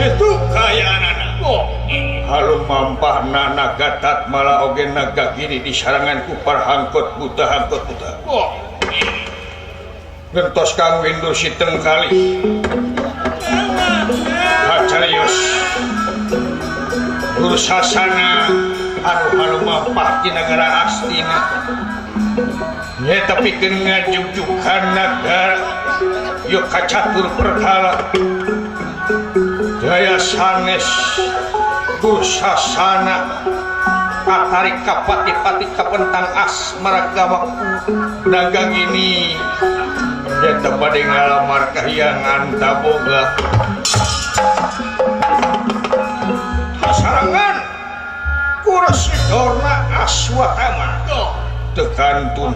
Itu kayaanana. Halu mampah naga Tatmala oge naga gini di sarangan ku parhangkot buta hangkot buta. Gentos kang windu si tengkali. Hacarios. Dursasana anu halu mampah di negara Astina. Nya tapi pikeun ngajugjukan nagara yuk kacatur perkala. Jaya sanes Dursasana katarik kapati-pati kapentang asmara gawakku dagang ini nyata bade ngalamar kahyangan taboga sarangan kursi Dorna Aswatama tekantun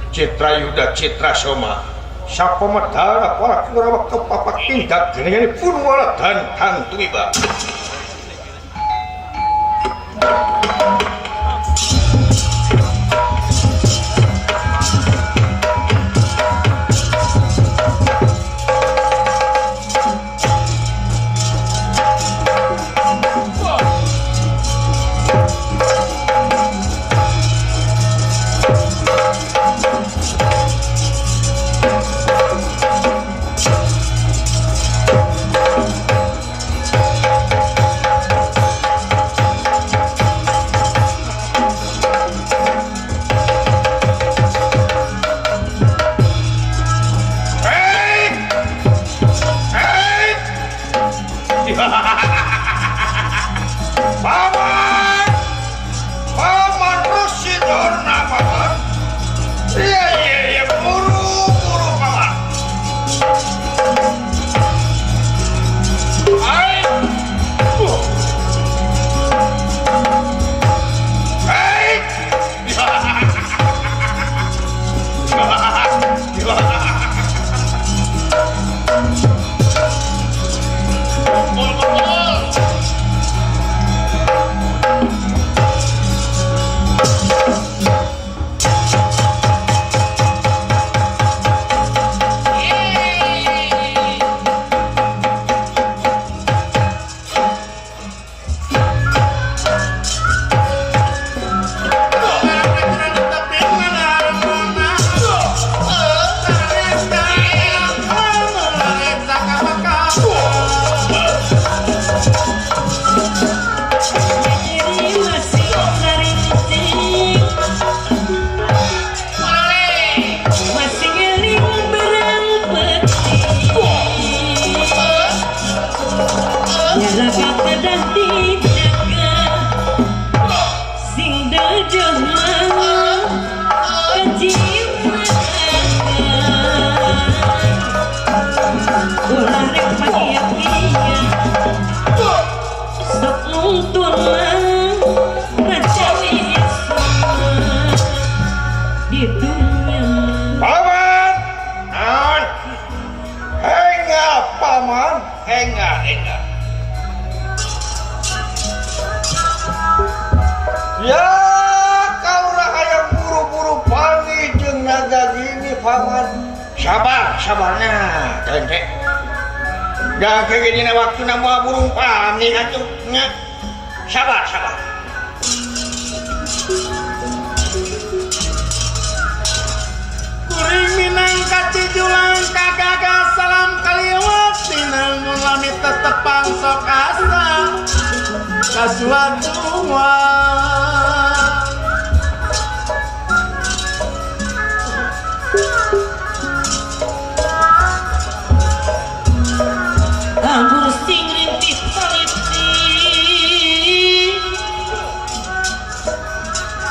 Citra Yuda Citra Soma sapamedara para Kurawa kepapak tindak geningan pun waladan kang tumiba. Paman, Paman Resi Dorna, Paman. Iya, iya, iya, buru, buru, Paman. Hai, hai. Paman, non, enggak paman, enggak, enggak. Ya, kalau hayang buru-buru panggih jeung naga gini paman. Sabar, sabarnya, tente. Jangan kayak gini waktu nama burung panggih atuh nya. Sabar, sabar. Kuring minang kacijulang kagagas salam kaliwat tinang mun lami tetepang sok asa kasuatuan. Anggur sing rintis teliti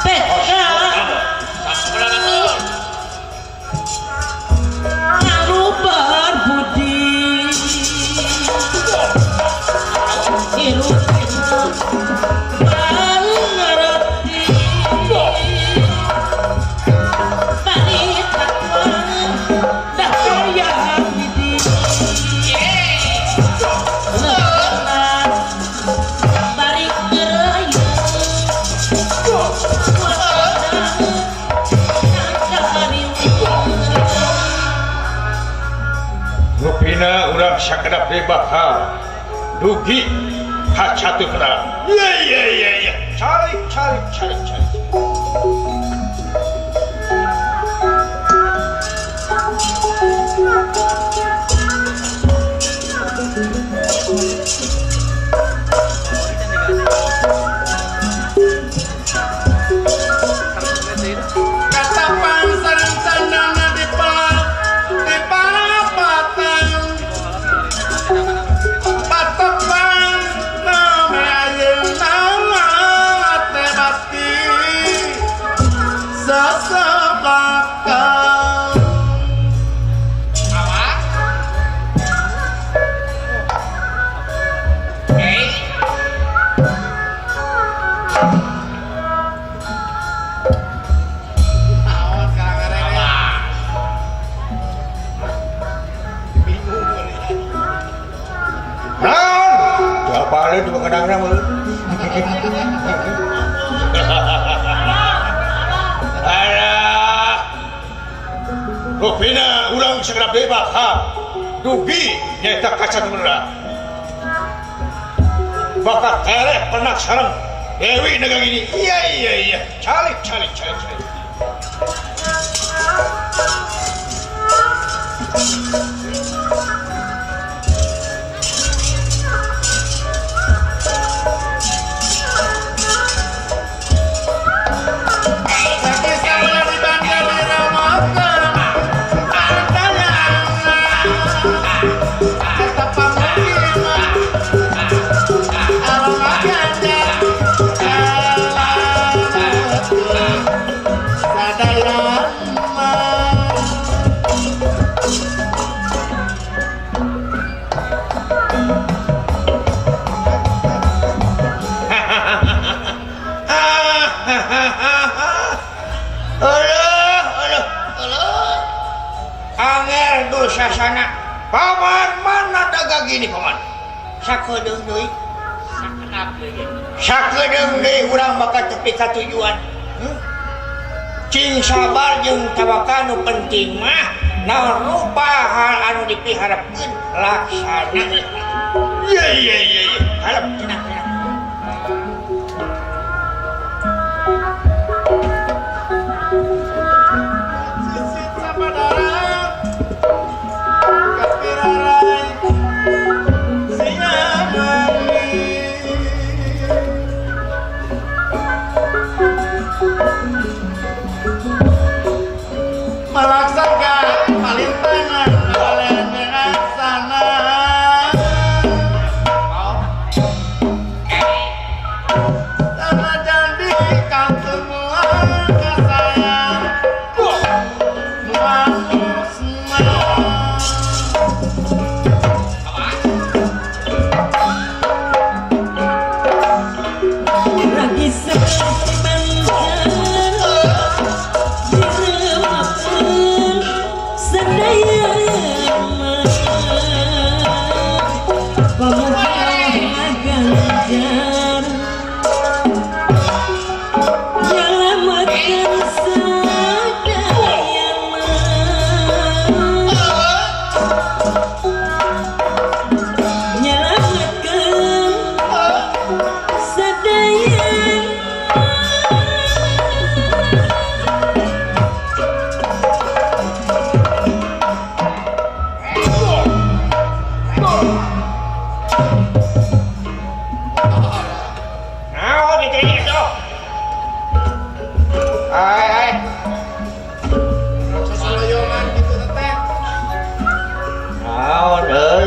peta ngalubar budi hirup pangerti bari takwa daya widi bari ngeraya. Urang sakedap deui bakal dugi ka catu kenal. Iya iya iya iya. Calik calik calik calik. Katapang sareng candana di palapatan patepang name ayeuna teh bati sesepakan Awak. Eh. Naon karang-karang bingung Naon? Teu apaleun cuma kadang-kadang meureun. Alah. Rupina urang segera deui bakal dugi nyaeta ka catu menara. Bakal tereh penak sareng Dewi Nagagini. Iya iya iya. Calik calik calik calik. Lagi salah di bandar di Ramadan Antayana Ketepang mukimah Aroma ganjar Alamatkeun Sadayana. Aduh, aduh, aduh. Angel dusasana. Paman mana dagang gini paman? Sakedeung deui. Sakedeung deui urang bakal tepi ka tujuan. Cing sabar jeung tawakal nu penting mah naon rupa hal anu dipiharepkeun laksana. Iya iya iya iya. Harap tenang tenang. Sisit sabadaran Kapirarai Singamani Malaksaka palintangan Balene sana Tanah jadi kantung kasayang Manusia. Lagi sepanjang diremapan sadayana pemuda ganjar nyelamatkan sadayana nyelamatkan sadayana. Naon itu ini tuh? Ai ai. Sesoloyongan gitu teh. Naon euy?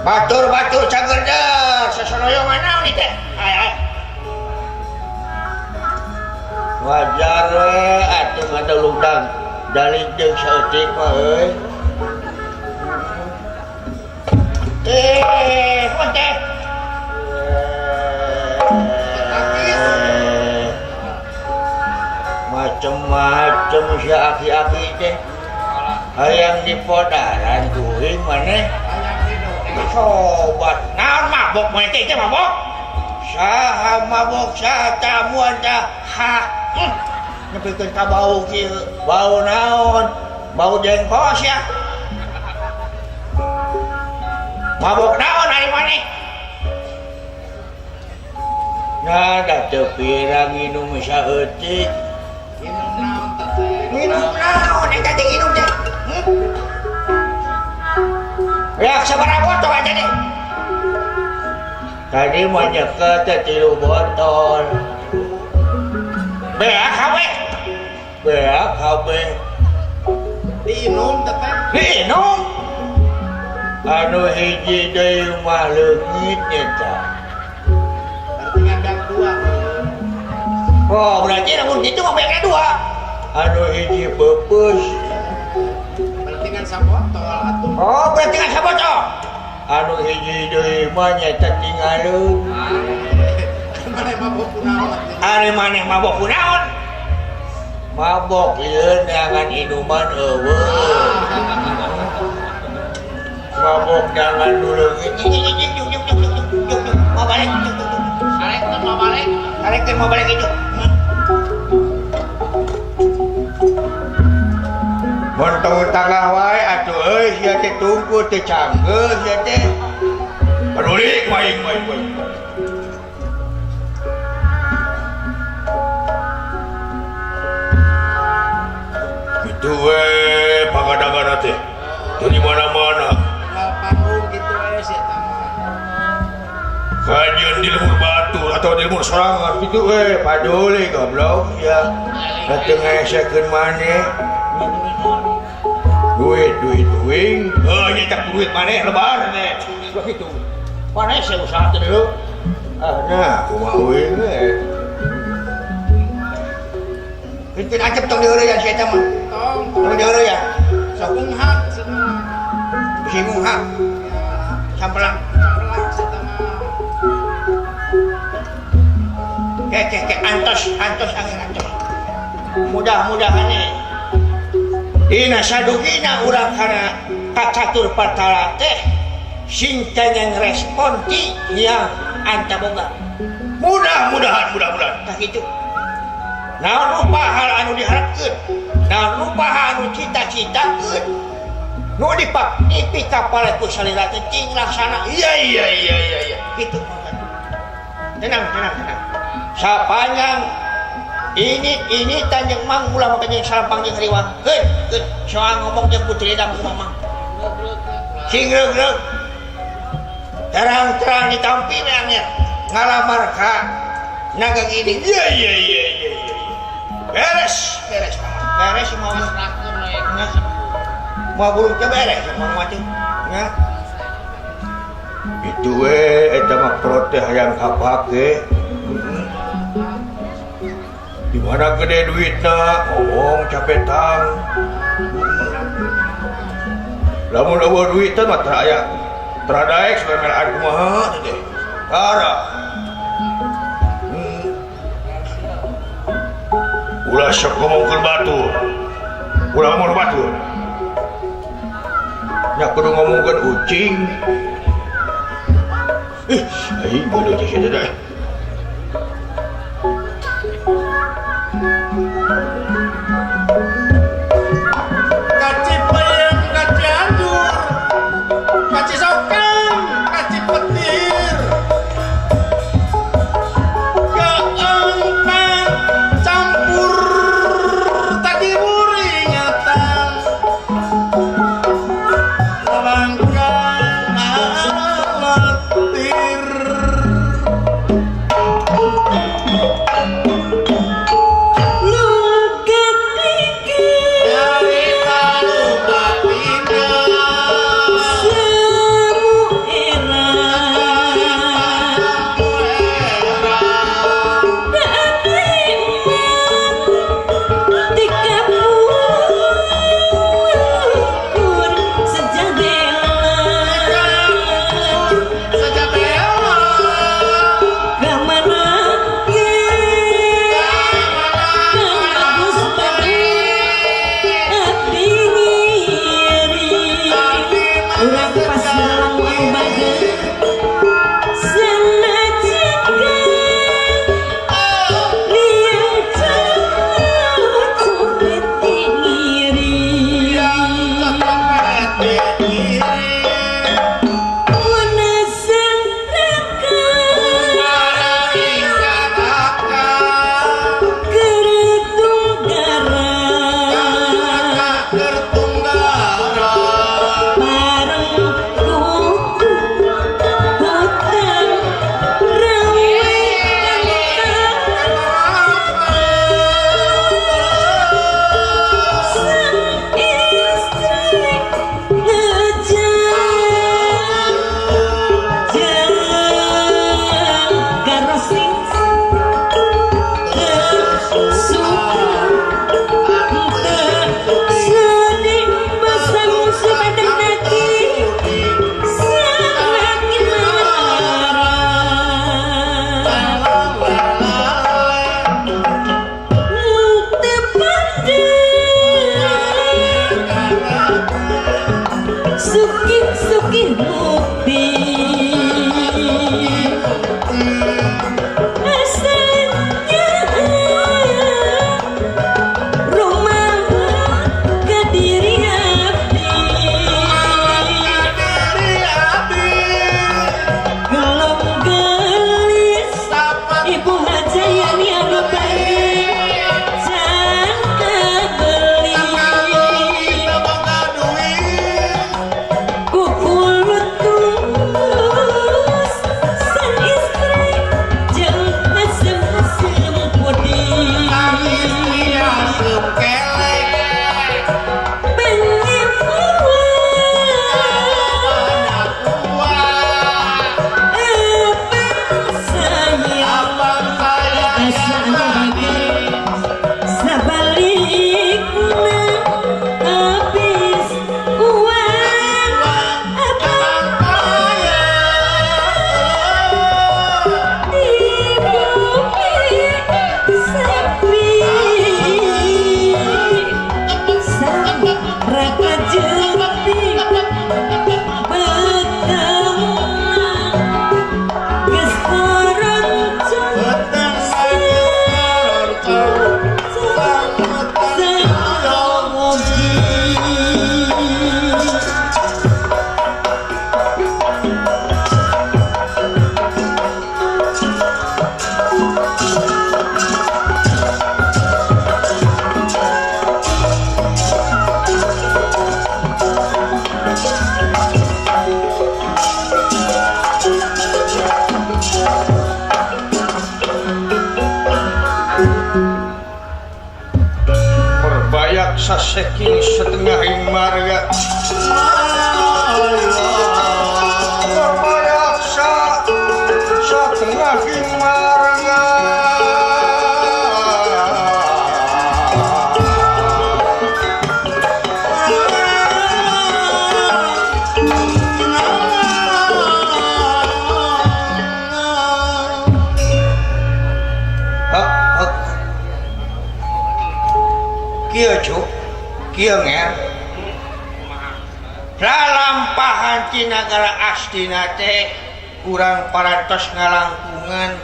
Batur-batur cagerder sesoloyongan naon ieu teh? Ai ai. Wajar we atuh ngadaludang dalik jeung saeutik mah euy. Eh, pun teh. Macem-macem si aki-aki teh. Hayang dipodaran kuring maneh. Sobat, naon mabok maneh teh mabok? Saha mabok saha tamuan tah. Ha. Nepikeun ka bau kieu. Bau naon? Bau jengkos ya. Mabok naon ari maneh? Nah, da teu pirang nginum saeutik. Minum naon teh? Minum naon eta teh nginum teh? Ya, sabaraha botol aja deh. Tadi mah nyekel teh 3 botol. Beak kabeh. Beak kabeh. Diinum teh teh. Diinum. Anu hiji deui mah leungit eta. Berarti ngadak 2. Oh, berarti lamun kitu mah beakna 2. Anu hiji peupeus. Berarti ngan sabotol atuh. Oh, berarti ngan sabotol. Anu hiji deui mah nyaeta tinggalun. Maneh mabok kunaon? Ari maneh mabok kunaon? Mabok lieur neangan inuman eueuh. Mabok neangan nu leungit. Mau balik. Arek teh mau balik. Arek teh mau balik itu. Montong tangah wae atuh euy sia teh tungku teh canggeuh sia teh. Peduli kuaing kuaing kuaing. Kitu we pangadangana teh. Teu di mana-mana. Tinggal panggung kitu we sia teh mah. Kajeun di lembur batu atau di lembur sorangan kitu we paduli goblok sia. Da teu ngaesekeun maneh. Duit duit duit. Heuh nyetak duit maneh lebar teh. Kitu. Maneh sia usaha teh deui. Ah nah kumaha euy we. Kitu acep tong diheureuyan si eta mah. Tong tong diheureuyan. Sok unghak cenah. Bisi ngunghak. Sampelak. Sampelak si eta mah. Ke ke ke antos antos angin antos. Mudah-mudahan nih. Dina sadugina urang kana kacatur patala teh sing kengeng respon ti yang antaboga. Mudah-mudahan mudah-mudahan tah kitu. Naon rupa hal anu diharapkeun, naon rupa hal anu cita-citakeun. Nu dipak dipikapale ku salira teh cing laksana. Iya iya iya iya iya. Kitu. Tenang tenang tenang. Sapanjang ini tanjeng mang ulah make jeung salampang jeung riwang. Keun keun soal ngomong jeung putri dam kumaha mang. Sing reug-reug. Terang-terang ditampi we angin. Ngalamar ka naga gini. Iya iya iya iya iya. Beres beres beres mau mau burung teh beres mau mati. Nya. Itu we eta mah protes hayang kapake. Di mana gede duitna ngomong capetang. Lamun eueuh duitna mah teu aya. Teu daek samelaan kumaha teh. Tara. Ulah sok ngomongkeun batur. Ulah ngomong batur. Nya kudu ngomongkeun ucing. Ih, aing bodoh teh sia teh. Kaci peyem, kaci anjur, kaci sokang, kaci petir. Keempat campur tadi buringatan. Langkah alatir. Saseking setengah marga berbayaksa setengah marga kieu cuk kieu nger lalampahan ti nagara Astina teh urang parantos ngalangkungan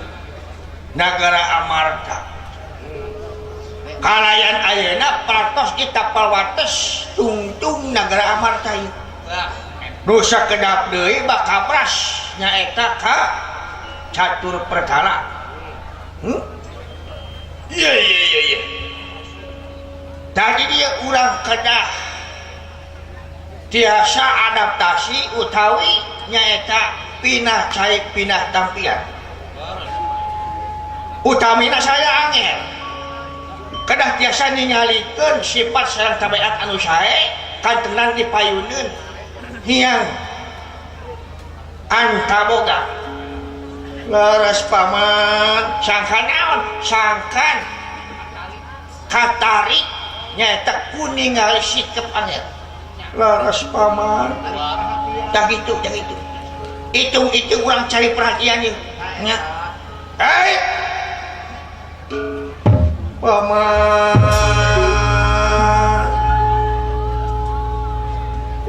nagara Amarta kalayan ayeuna parantos di tapal wates tungtung nagara Amarta ieu nu sakedap deui bakal pras nyaeta ka catur perkara. Iya iya iya iya. Tadi dia urang kedah tiasa adaptasi utawi nyaeta pinah cai pinah tampian. Utamina saya angel. Kedah tiasa ningalikeun sifat sareng tabiat anu sae kantenan dipayuneun hiang antaboga. Leres paman sangkan naon sangkan katarik nyaeta kuningali sikep angel. Leres paman tah kitu tah kitu. Hitung-hitung urang cari perhatian ieu nya. Hei paman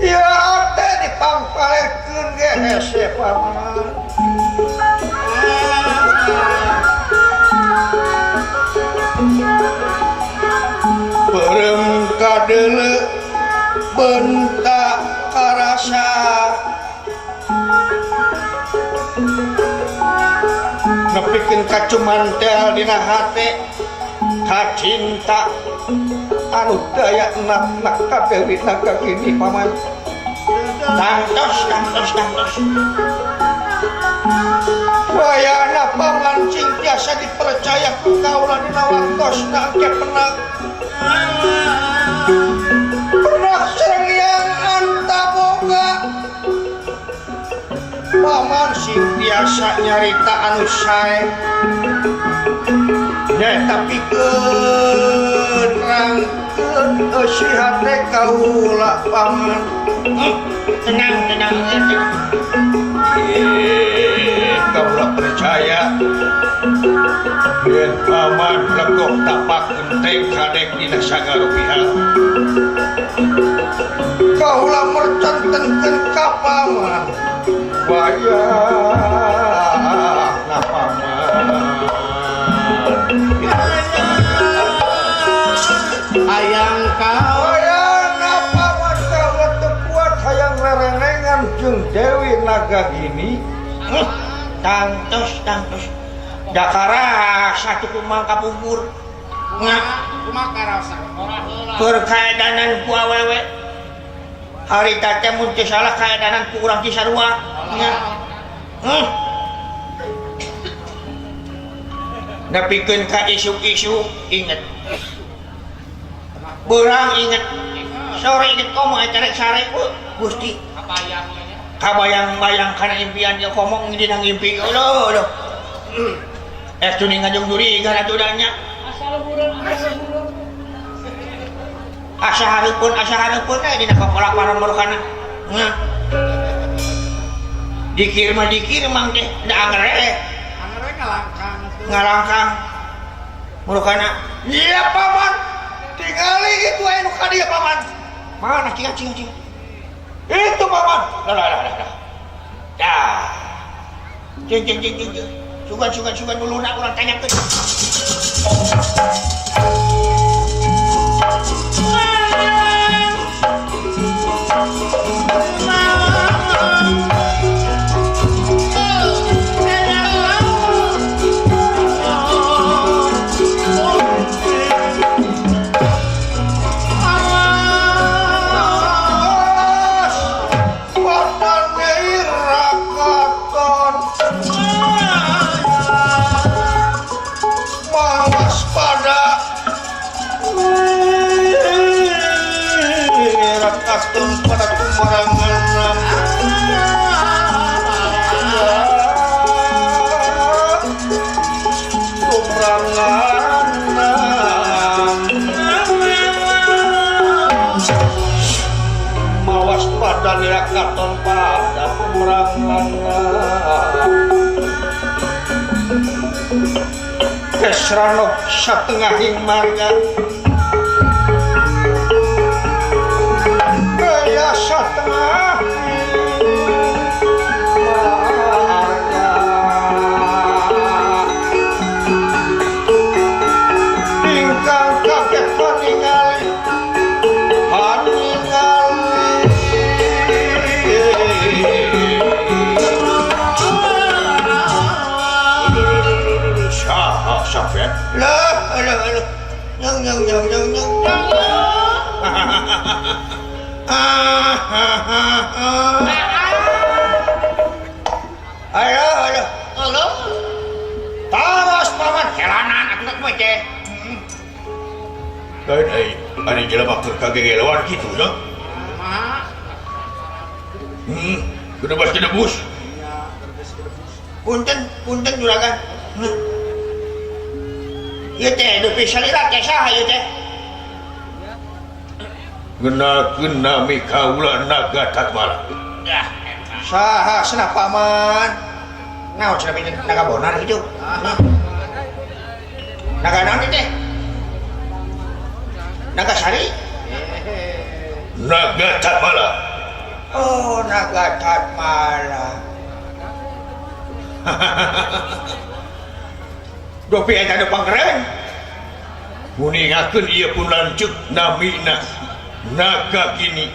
ya teh dipangpalerkeun ge hese paman. Beureum kadeuleu bentak karasa nepikeun kacumantel dina hate kacinta anu daya nak ka Dewi Nagagini paman tangtos tangtos tangtos wayana paman cing tiasa dipercaya ku kaula dina waktosna engke penang pernah serang antaboga paman sing biasa nyarita anu sae nyaeta pikeun rangkeun eusi hate kaula paman. Tenang tenang tenang. Kaula percaya yen paman legok tapak enteng kadek dina sagala pihak. Kaula mercentenkeun ka paman wayahna paman hayang kau wayahna paman kaula teu kuat hayang rerenengan jeung Dewi Nagagini. Tangtos tangtos da karasa tuh kumaha kapungkur kumaha karasa keur kaedanan ku awewe harita teh mun teu salah kaedanan ku urang Cisarua nya. Nepikeun ka isuk-isuk inget beurang inget sore inget komo eta rek sare Gusti kabayang-bayang kana impian ieu komo dina ngimpi leuh leuh tuning ngajung durigan atuh da nya asa hareupeun aya dina kokolaparan murukana nya dikir mah dikir mang teh da anger anger ngalangkang ngalangkang murukana iya paman tingali itu aya nu ka dieu paman mana cing cing cing itu paman lah lah lah lah dah cing cing cing cing sugan sugan sugan duluna urang tanyakeun. Kesrano satengahing marga kaya satengahing marga ingkang kaget paningali paningali saha sampean lah alah alah nyang nyang nyang nyang nyang ayo ayo halo taros paman helanan atuh mah teh lain euy ari jelema keur kagegeloan kitu nya gedebas gedebus punten punten juragan ieu teh dupi salira teh saha ieu teh ngenakeun nami kaula Naga Tatmala. Saha cenah paman naon cenah naga bonar kitu naga naon teh naga sari Naga Tatmala. Oh Naga Tatmala. Dopi eta nu pangkeren nguningakeun ieu pun lanceuk namina Naga Gini.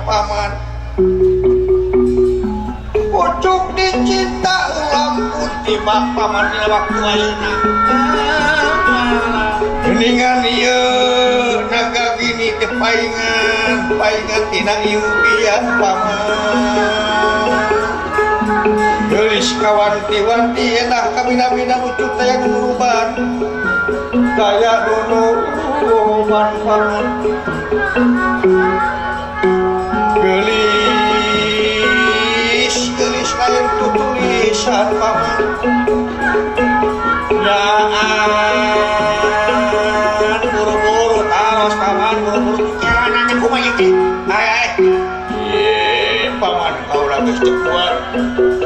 Paman pucuk dicinta lampun tiba paman dina waktu ayeuna geuningan ieu naga gini teh paingan paingan tina impian paman geulis kawanti-wanti enah kabina-bina ucuk taya nunuruban taya nunuruban paman gelis gelis lain tutulisan paman nyaan buru-buru taros paman buru-buru jalanan kumaha teh ay ay ye paman kaula geus teu kuat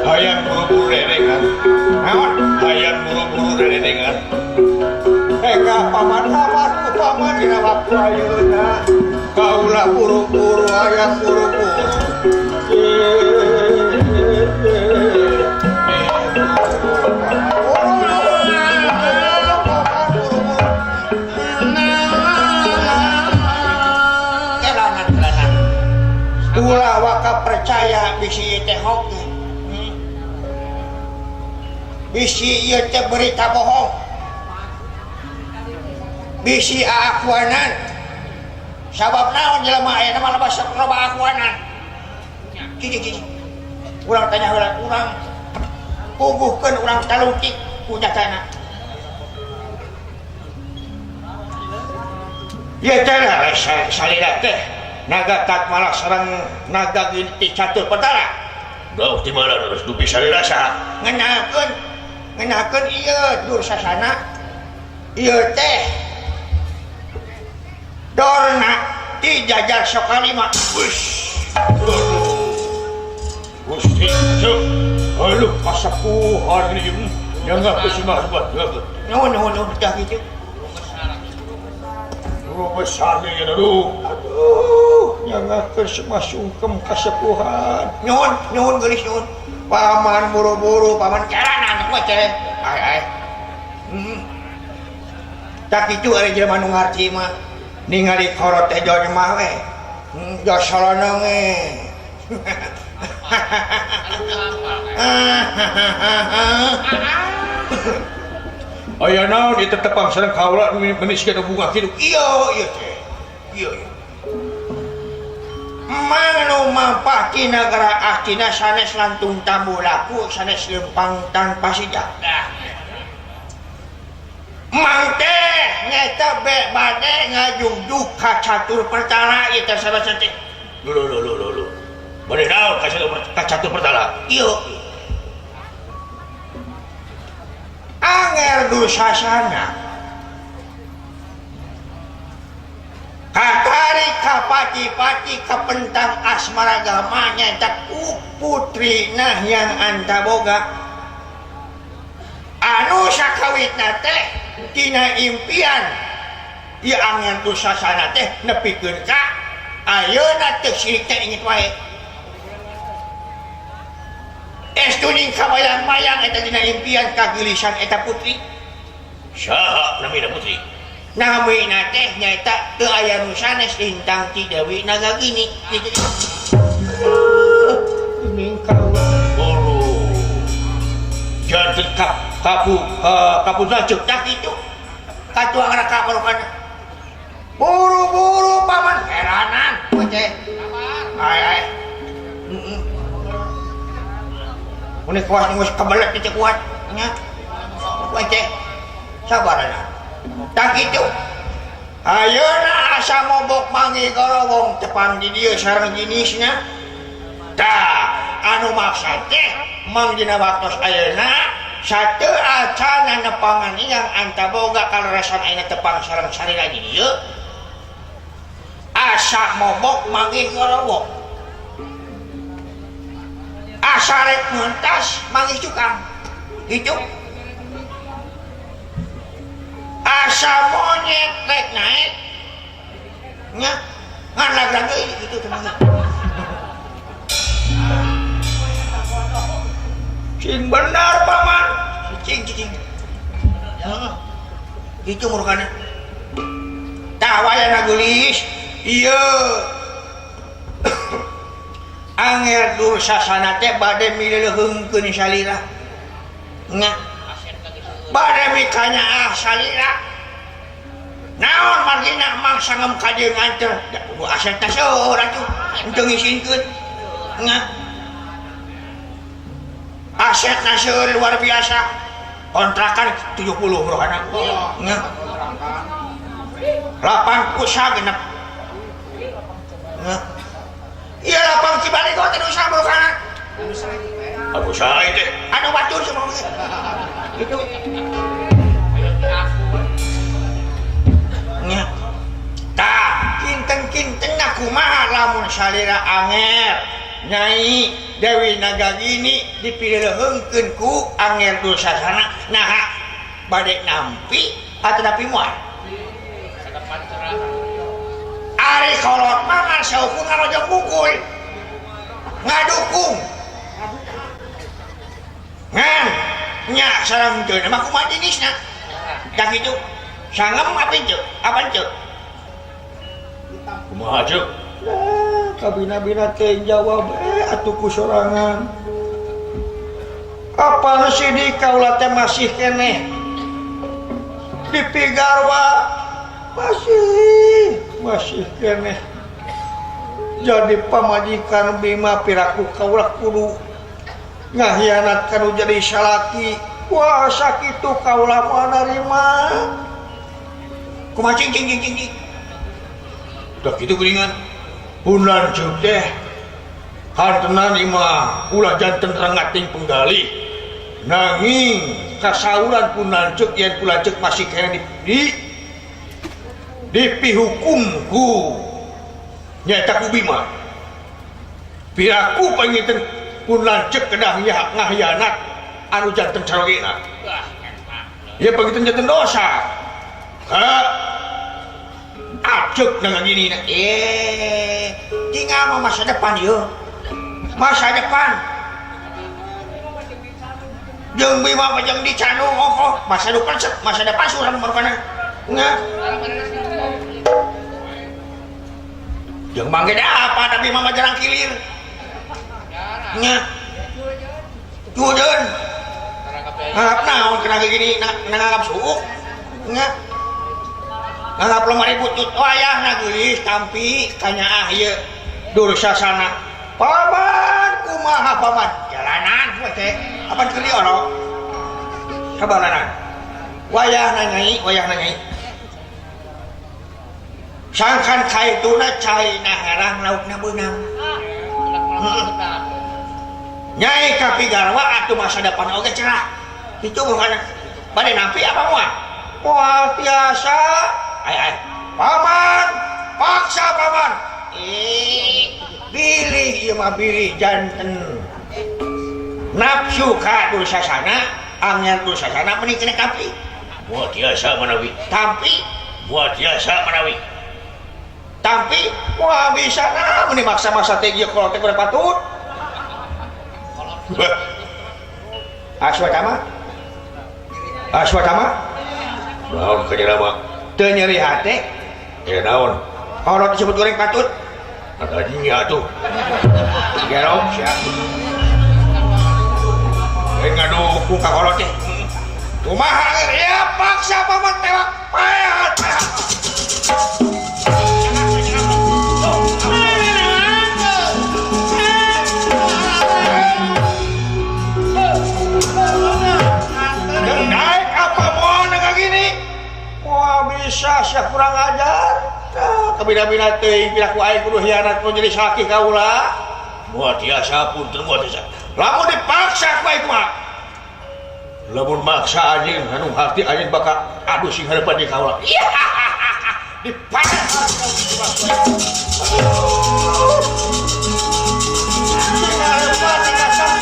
hayang buru-buru rerengan naon hayang buru-buru rerengan eka paman kabar ku paman dina waktu ayeuna kaula buru-buru hayang buru-buru ulah waka percaya bisi ieu teh hoki bisi ieu teh berita bohong bisi aakuanan sabab naon jelema aya mah loba loba akuanan cicing cicing urang tanya heula urang puguhkeun urang talungtik ku jatana ieu teh salila teh naga tak malah sareng naga ginti catur petara gauh ti mana terus dupi salila saha ngenakeun ngenakeun ieu Dursasana ieu teh Dorna ti jajar Sokalima. Wis. Gusti, aduh kasepuhan ieu nyanggap geus mah buat. Nuhun nuhun nuhun tah kitu. Aduh besar ieu aduh. Aduh nyanggap geus mah sungkem kasepuhan. Nuhun nuhun geulis nuhun. Paman buru-buru paman caranan mah cere. Ai ai. Tah kitu ari jelema nu ngarti mah. Ningali korot teh jauh mah we. Jos solono we. Aya naon ieu tetepang sareng kaula nu meunis kana bunga kitu. Iya ieu teh. Iya ieu. Mang nu mampah ti nagara Astina sanes lantung tambu laku sanes lempang tanpa sida. Mang teh nyata be bade ngajugdug ka catur pertara ieu teh sabasan teh. Lho lho lho lho. Bade naon ka catur pertara? Ieu. Anger Dursasana katarik ka pati-pati kapentang asmaragama nyaeta ku putrina yang Antaboga anu sakawitna teh tina impian ieu Anger Dursasana teh nepikeun ka ayeuna teu sirik teh inget wae estuning kabayang-bayang eta dina impian kageulisan eta putri saha namina putri namina teh nyaeta teu aya nu sanes lintang ti Dewi Nagagini kitu ning kaula boro janten kapu kapu lanceuk tah kitu katuang raka karukan buru-buru paman heranan teh ai ai mun kuat geus kabelet teh kuat nya kuat teh sabarana tah kitu ayeuna asa mobok mangi gorowong tepang di dieu sareng jenisna tah anu maksa teh mang dina waktos ayeuna sateu acana nepangan Hyang Antaboga kaleresan ayeuna tepang sareng sarira di dieu asa mobok mangi gorowong Asa rek mentas manggih cukang. Gitu. Asa monyet rek naik. Nya ngan lagrag deui kitu teh manggih. Cing benar paman. Cing cing. Heeh. Kitu murukana. Tah wayahna geulis. Ieu Anger Dursasana teh bade mileuheungkeun salira. Nya. Bade mikanyaah salira. Naon margina mangsa ngem ka dieu nganter. Da kudu aset teh seueur atuh. Henteu ngisinkeun. Nya. Asetna seueur luar biasa. Kontrakan 70 rohana. Nya. Lapang kusa genep. Nya. Ieu lapang Cibaligo teh dosa rohana. Anu saha teh? Anu batur semua. Gitu. Nya. Tah, kinten-kintenna kumaha lamun salira Anger Nyai Dewi Nagagini dipileuheungkeun ku Anger Dursasana naha bade nampi atawa moal. Ari kolot mah ngan saukur ngarojok mukul. Ngadukung. Ngan nya sareng teu mah kumaha jenisna. Tah kitu. Sangem apa itu? Apa itu? Kumaha ceuk? Kabina-bina teh jawab atuh ku sorangan. Apa sidik kaula teh masih keneh dipigarwa masih keneh jadi pamajikan Bima piraku kaula kudu ngahianat kanu jadi salaki. Wah sakitu kaula mah narima. Kumaha cing cing cing cing. Dah kitu geuningan. Punan ceuk teh hantenan imah ulah janten rengating penggalih nanging kasauran punan ceuk yen pula ceuk masih kena di dipihukum ku nyaeta ku Bima piraku panginten punan ceuk kedah ngahianat anu janten carogena ieu panginten janten dosa ha acek dengan gini tinggal masa depan ieu masa depan jeung Bima mah jeung dicanu ongkoh masa depan suram marukana nya jeung mangge da apa da Bima mah jarang kilir nya tudeun nganggap naon kena gini nganggap suuk nya nganggap lemari butut wayahna geulis tampi kanyaah ieu Dursasana paman kumaha paman jalanan we teh apan keur dioro sabaranan wayahna nyai sangkan kaituna caina herang laukna beunang nyai kapigarwa atuh masa depan oge cerah kitu bukan bade nampi apa moal moal tiasa. Ay, ay. Paman, paksa paman. Bilih ieu mah bilih janten. Nafsu ka Dursasana, Anger Dursasana meni kena tampi. Moal tiasa manawi. Tampi, moal tiasa manawi. Tampi, moal bisa nah meni maksa-maksa teh ieu kolot teh kudu patut. Aswatama? Aswatama? Naon ka mah? Teu nyeri hate naon kolot disebut goreng patut ada nya atuh gerok sia ngadukung ka kolot teh kumaha ya paksa paman tewak paehan naik apa moal gini. Wah bisa sia kurang ajar. Kabina-bina teuing piraku aing kudu hianat nu jadi salaki kaula. Moal tiasa punten moal tiasa. Lamun dipaksa ku aing mah. Lamun maksa anjeun anu hati anjeun bakal adu sing hareupan di kaula. Dipaksa sing hareupan di kasar.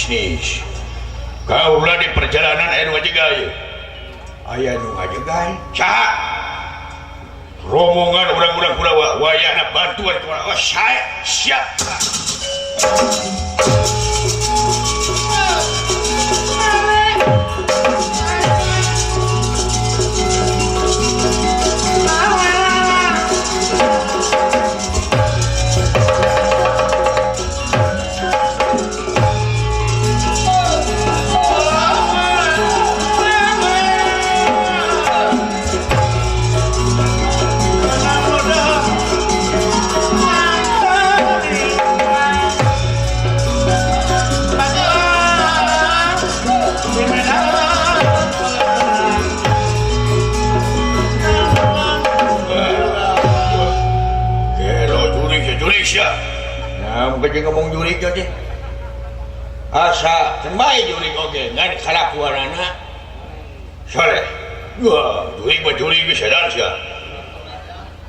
Bisnis. Kaula di perjalanan aya nu ngajegai. Aya nu ngajegai. Saha? Rombongan urang-urang Kurawa wayahna bantuan kumaha? Oh, saya siap. Nah, ngomong jurik teh. Asa can bae jurik oge ngan kalakuanana soleh. Wah, jurik mah jurik geus sadar sia.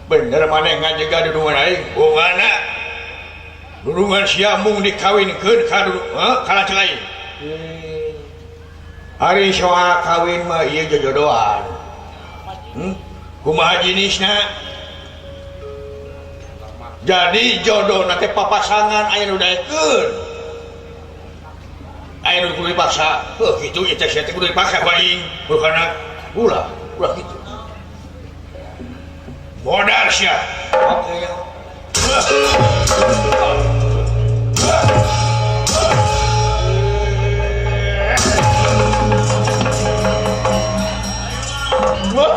Bener maneh ngajega dudungan aing, bongana. Dudungan sia mung dikawinkeun ka ka lain. Ari soal kawin mah ieu jojodoan. Kumaha jenisna? Jadi jodoh nanti papasangan aya nu daekeun. Aya nu kudu dipaksa. Heuh kitu ieu teh sia teh kudu dipaksa ku aing. Bukanna ulah, ulah kitu. Modal sia. Oke ya. Wah.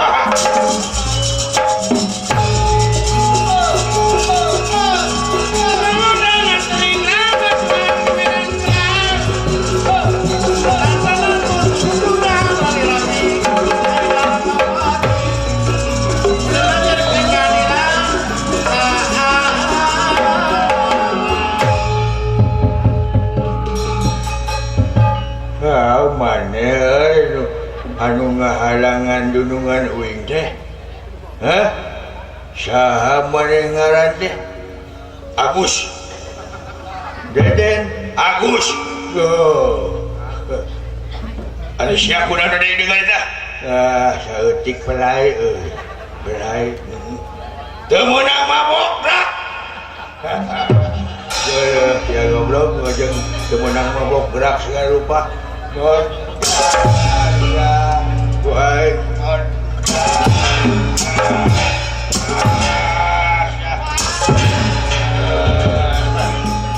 Anu ngahalangan dunungan uing teh. Hah? Saha maneh ngaran teh? Agus. Deden Agus. Oh. Anu sia kunaon deui dengar teh? Ah, saeutik pelai euy. Pelai. Teu meunang mabok, rak. Ya goblok jeung teu meunang mabok gerak segala rupa.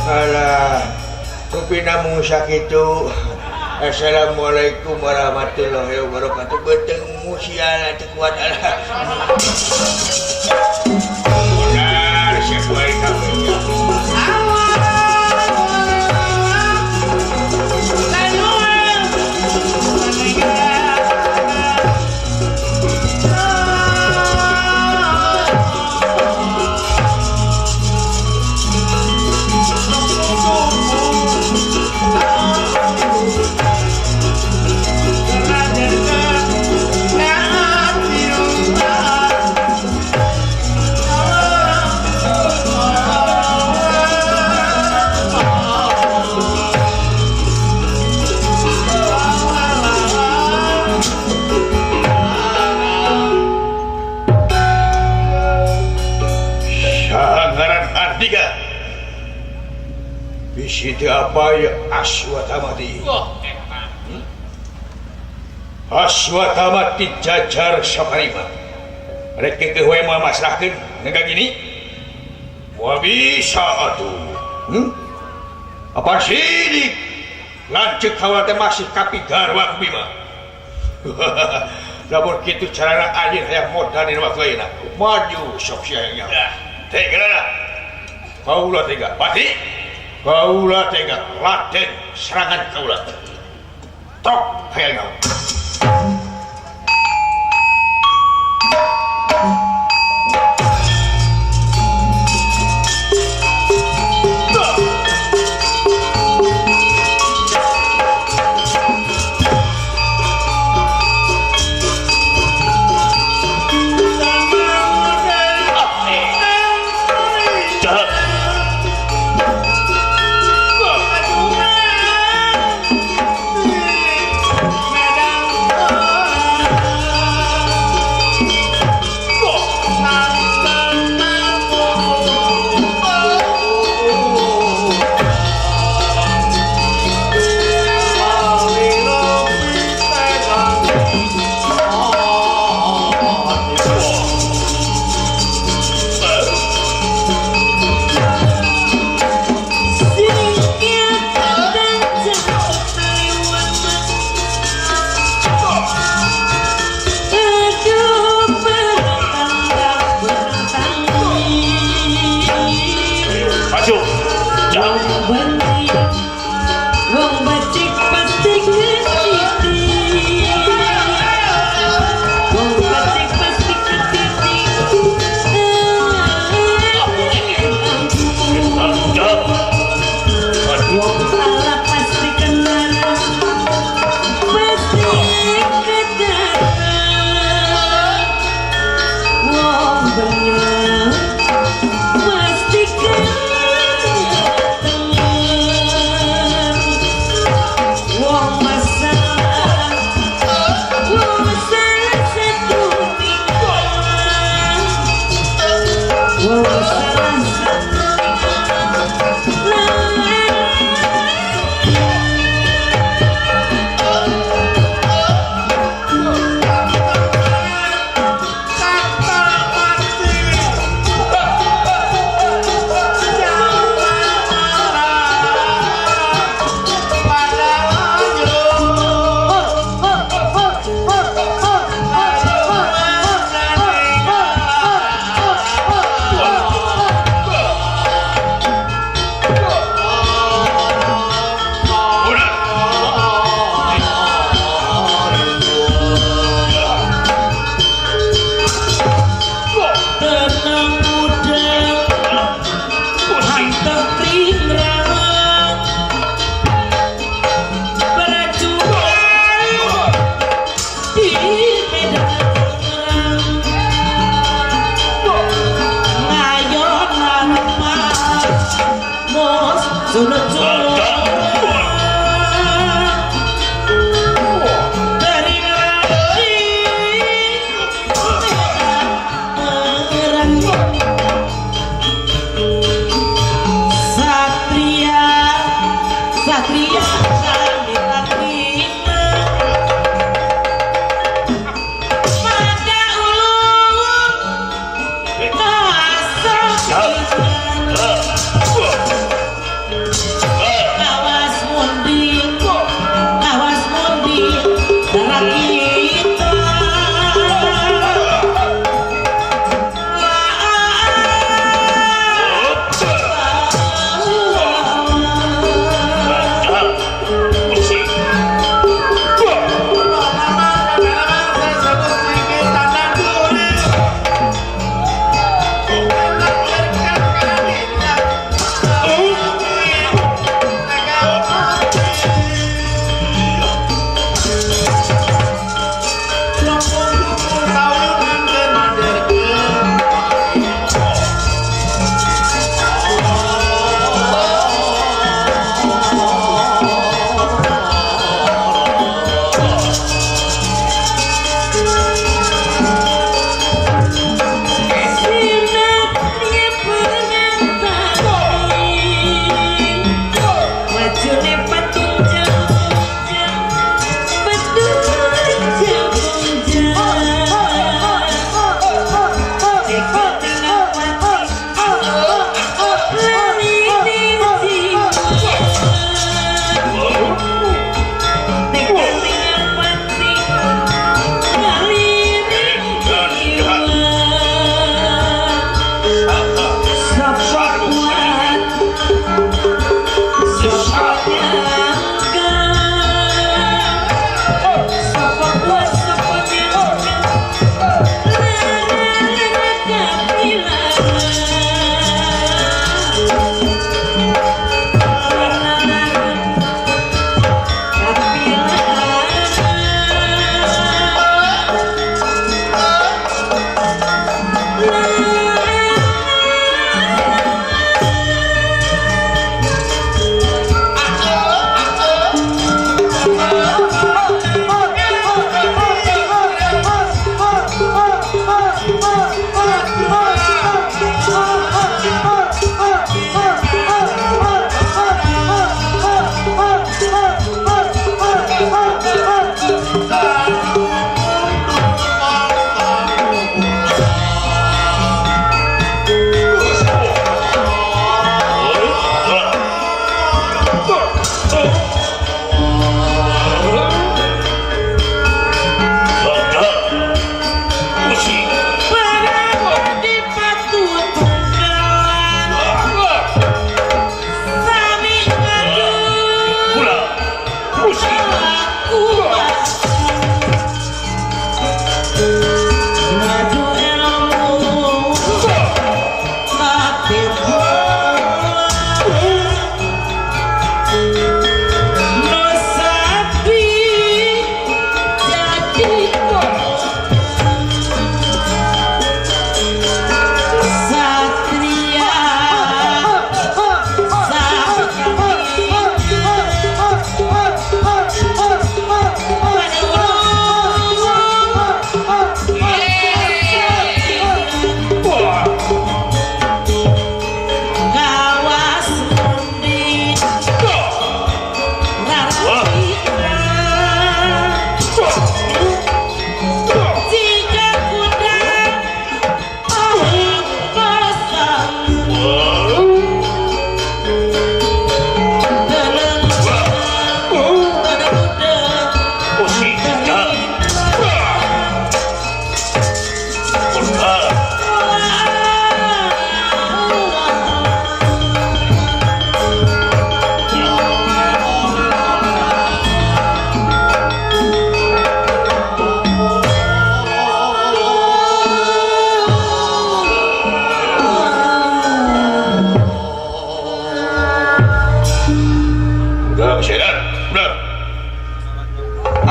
Alah, kupina mung sakitu. Assalamualaikum warahmatullahi wabarakatuh. Beuteung musial teu kuat alah. Benar sia bae kabeh. Bisi apa ya Aswatamati. Aswatamati jajar saparima. Rek keukeuh we moal masrahkeun nega gini. Moal bisa atuh. Apa sidik lanceuk kaula teh masih kapigarwa ku Bima. Lamun kitu carana anjeun hayang modal dina waktu ayeuna. Maju sok sia hayang nyaho. Teh geura. Kaula tega. Pati. Kaula tega Raden serangan kaula. Tok hayang nyaho.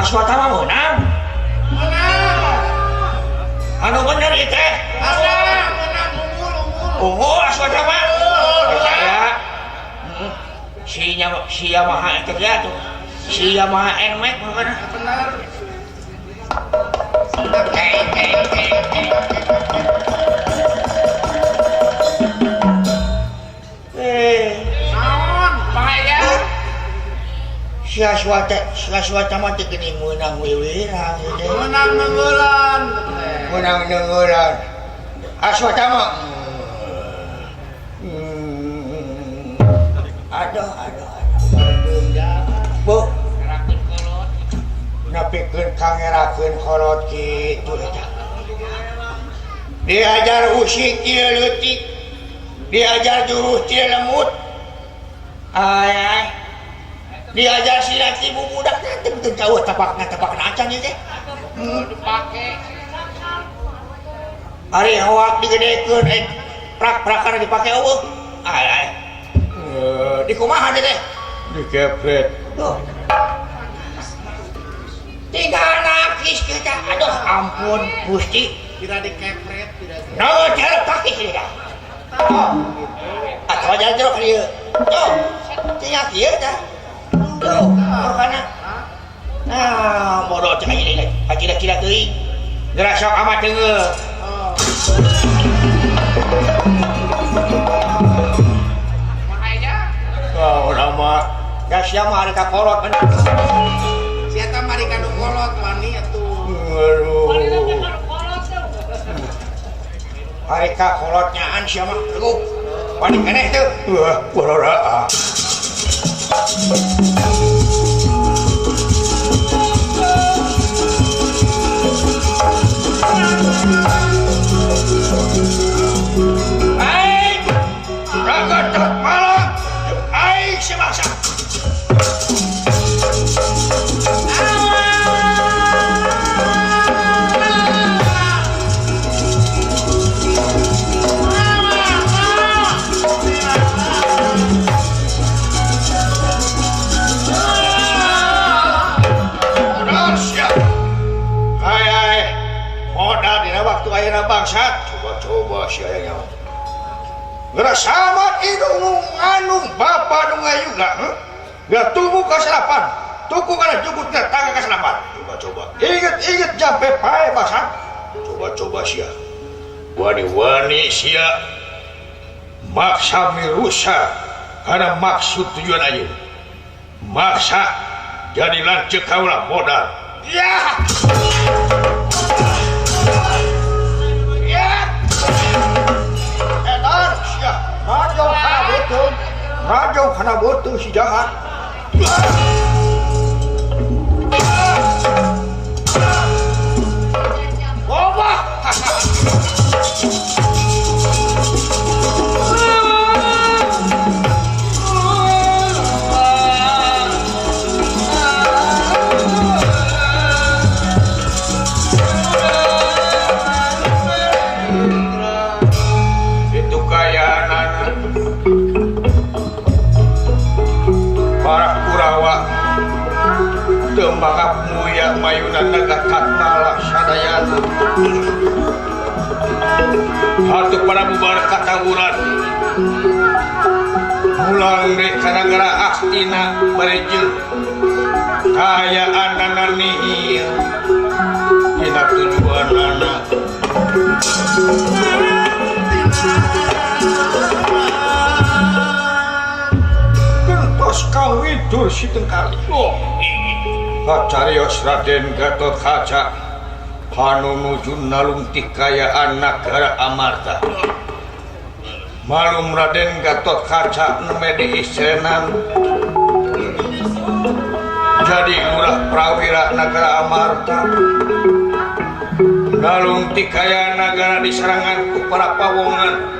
Aswatama menang. Menang. Anu bener ieu teh. Menang, menang unggul, unggul. Unggul Aswatama. Unggul. Saya. Si si Yamaha itu ya tuh. Si Yamaha NMAX bukan? Benar. Naon bahaya? Sia suata mah teh geuning meunang wiwirang ieu teh. Meunang neungeulan. Meunang neungeulan. Aswatama. Aduh aduh aduh. Bu. Nepikeun kangerakeun kolot kitu eta. Diajar usik ti leutik. Diajar jurus ti lemut. Ay. Diajar silat ti bubudak teh teu jauh tapakna acan ieu teh. Dipake. Ari hoak digedekeun prak-prakana dipake eueuh. Ay. Di kumaha teh? Dikepret. Duh. Tinggal nakis kita. Aduh ampun Gusti. Tidak dikepret, tidak. Naon cara pakis kita. Oh. Atau jalan jeruk ieu. Tuh. Tinggal kieu tah. Tuh, makana. Nah, bodoh cek aja deui. Kacida-cida teuing. Geura sok amat teungeuh. Oh, lama. Ya sia mah ari ka kolot kan. Sia tah mari ka nu kolot wani atuh. Aduh. Ari ka kolot nyaan sia mah. Aduh. Wani keneh teu. Wah, borora. Aing raga malam aing semasa. Modal siap. Hai hai. Modal dina waktu ayeuna bangsat. Coba-coba sia aya nyawa. Ngerasamat hidung anu bapa nu ngayuga, heuh? Gak tubuh ka selapan, tuku kana jukut ka tangga ka selapan. Coba-coba. Inget-inget jampe pae bangsat. Coba-coba sia. Wani-wani sia maksa mirusa karena maksud tujuan ayeuna. Maksa jadi lanceuk kaula modal. Ya. Ya. Edan sia. Rajau kana beuteung. Rajau kana beuteung si jahat. Wabah. Itu kayanan para Kurawa teu mangap muya mayuna naga tatmala sadayana. Hatur para bubar katawuran mulang deui ka nagara Astina bari jeung kayaanana nihil dina tujuanana. Gentos kawidur si Tengkali. Oh, kacarios Raden Gatotkaca anu nuju nalungtik kayaan nagara Amarta. Malum Raden Gatotkaca nembe diisenan jadi lurah prawira nagara Amarta. Nalungtik kayaan nagara diserangan ku para pawongan.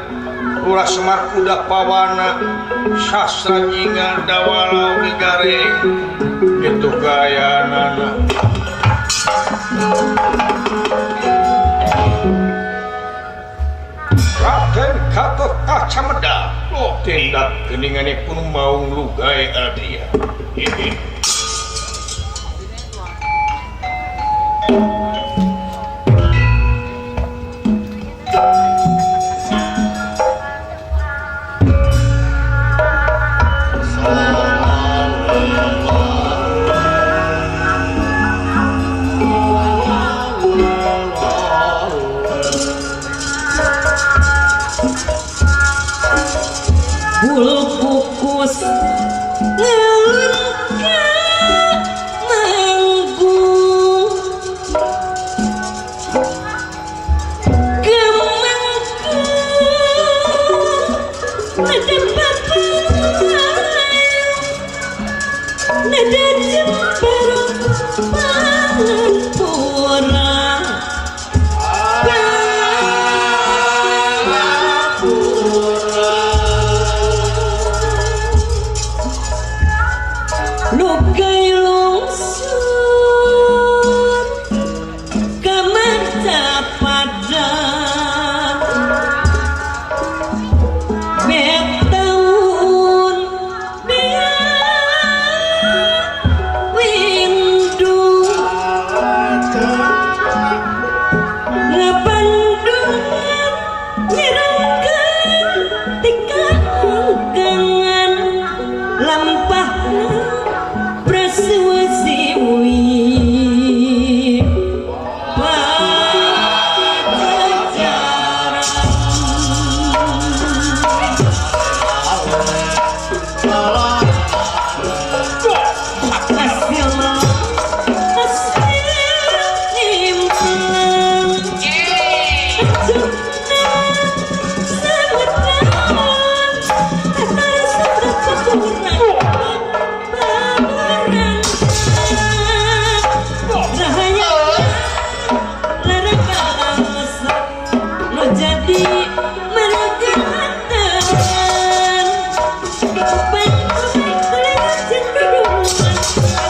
Lurah Semar Kuda Pawana Sastra Jingga Dawalau Digareng. Itu kayaanana. Raden Gatotkaca medal. Oh, tindak geninganipun maung lugai Adria. Bulu kukus ngelengka manggung Gemengku nada papan nada jember pangapura. Lukai lungsur kamarta padang betaun biak windu ngapandungan nyerangkan tika angkangan lampahna praswasiwi pajajaran. Hasil hasil nimpang jadi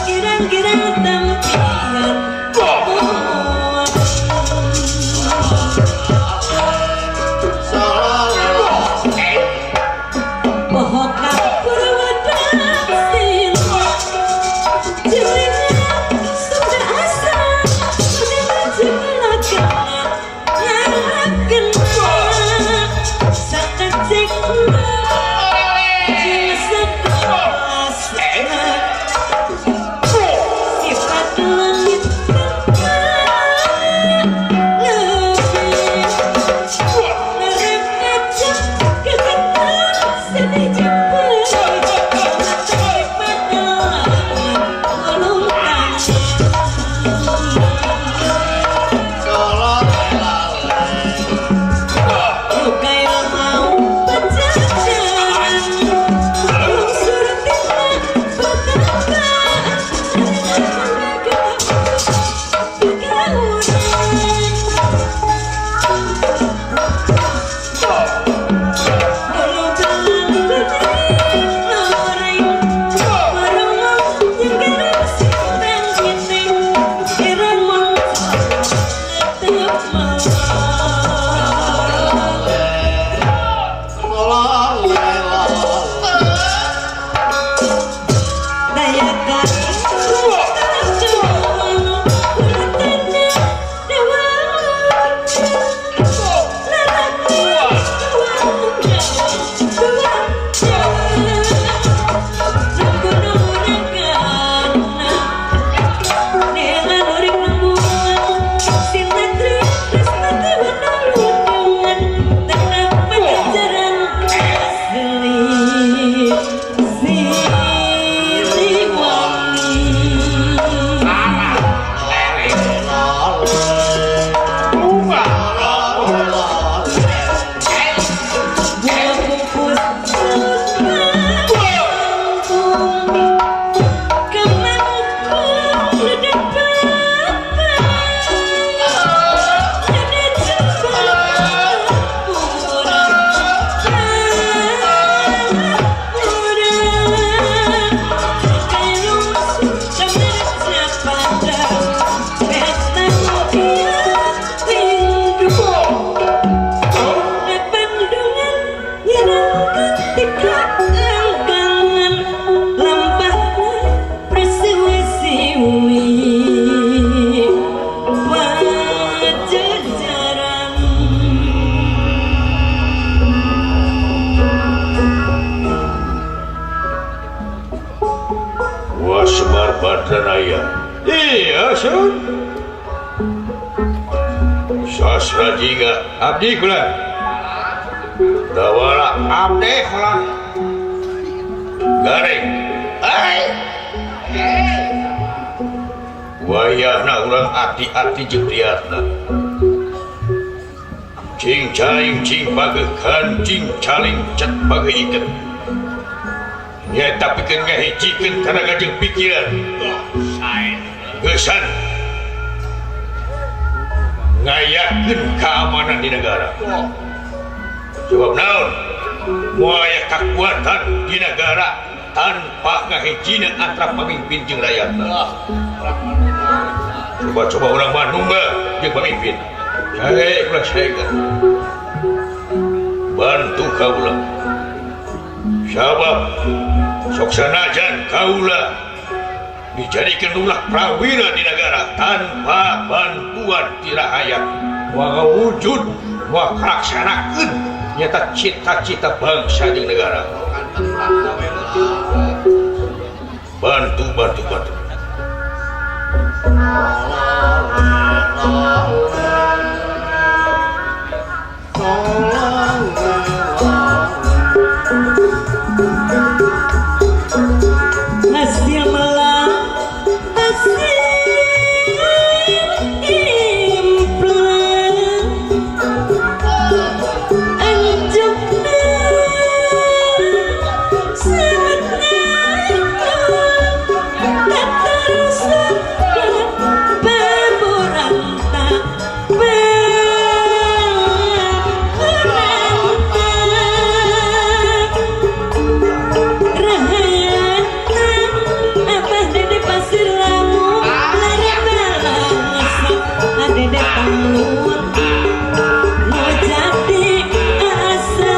girang-girang tampian. Iya, Sun. Sastra jiga abdi kula. Dawala abdi kula. Gareng. Ai. Wayahna urang ati-ati jeung priatna. Cing caling cing bagekan cing caling cet bage iket. Nyaeta pikeun ngahijikeun tanaga jeung pikiran. Geusan ngayakeun keamanan di negara. Sebab naon? Moal aya kakuatan di negara tanpa ngahijina antara pamimpin jeung rakyatna. Coba-coba urang mah nunggal jeung pamimpin. Sae ulah sae. Bantu kaula. Sabab sok sanajan kaula dijadikeun ulah prawira di negara tanpa bantuan ti rakyat. Moal wujud, moal kalaksanakeun nyata cita-cita bangsa jeung negara. Bantu, bantu, bantu. Hasil melang hasil implang anjukna sangat katarusna baburantak baburantak rahayana abah dede pasir lamu lara balangsa dede pangluhur nu jadi asa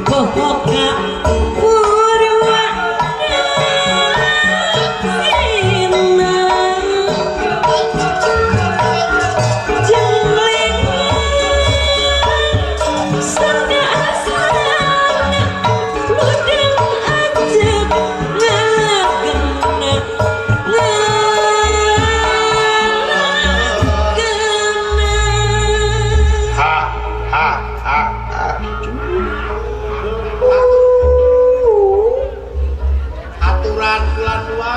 Pohoka purwa sina jengling sada asana ludeng ajeg ngagena ngagena. Ha ha ha ha. Aturan bulan dua.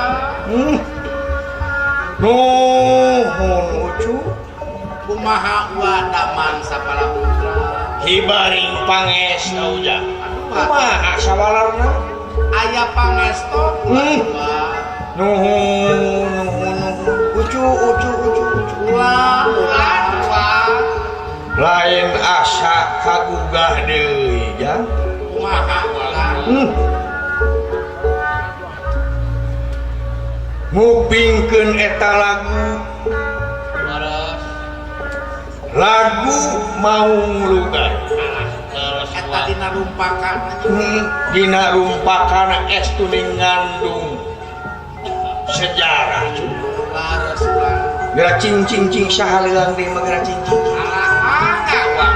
Nuhun ucu. Kumaha ua daman sapala putra. Hibaring pangesta ujang. Aduh, Kumaha sawalarna? Aya pangesto bulan dua. Nuhun nuhun nuhun. Ucu ucu ucu ucu. Bulan bulan dua. Lain asa kagugah deui jang. Kumaha bulan. Ngupingkeun eta lagu. Lagu Maung Lugan. Eta dina rumpakan. Dina rumpakan estu ngandung sejarah. Laras ulah. Geura cing cing cing saha leuang deui mah geura cing cing. Alah mangga wah.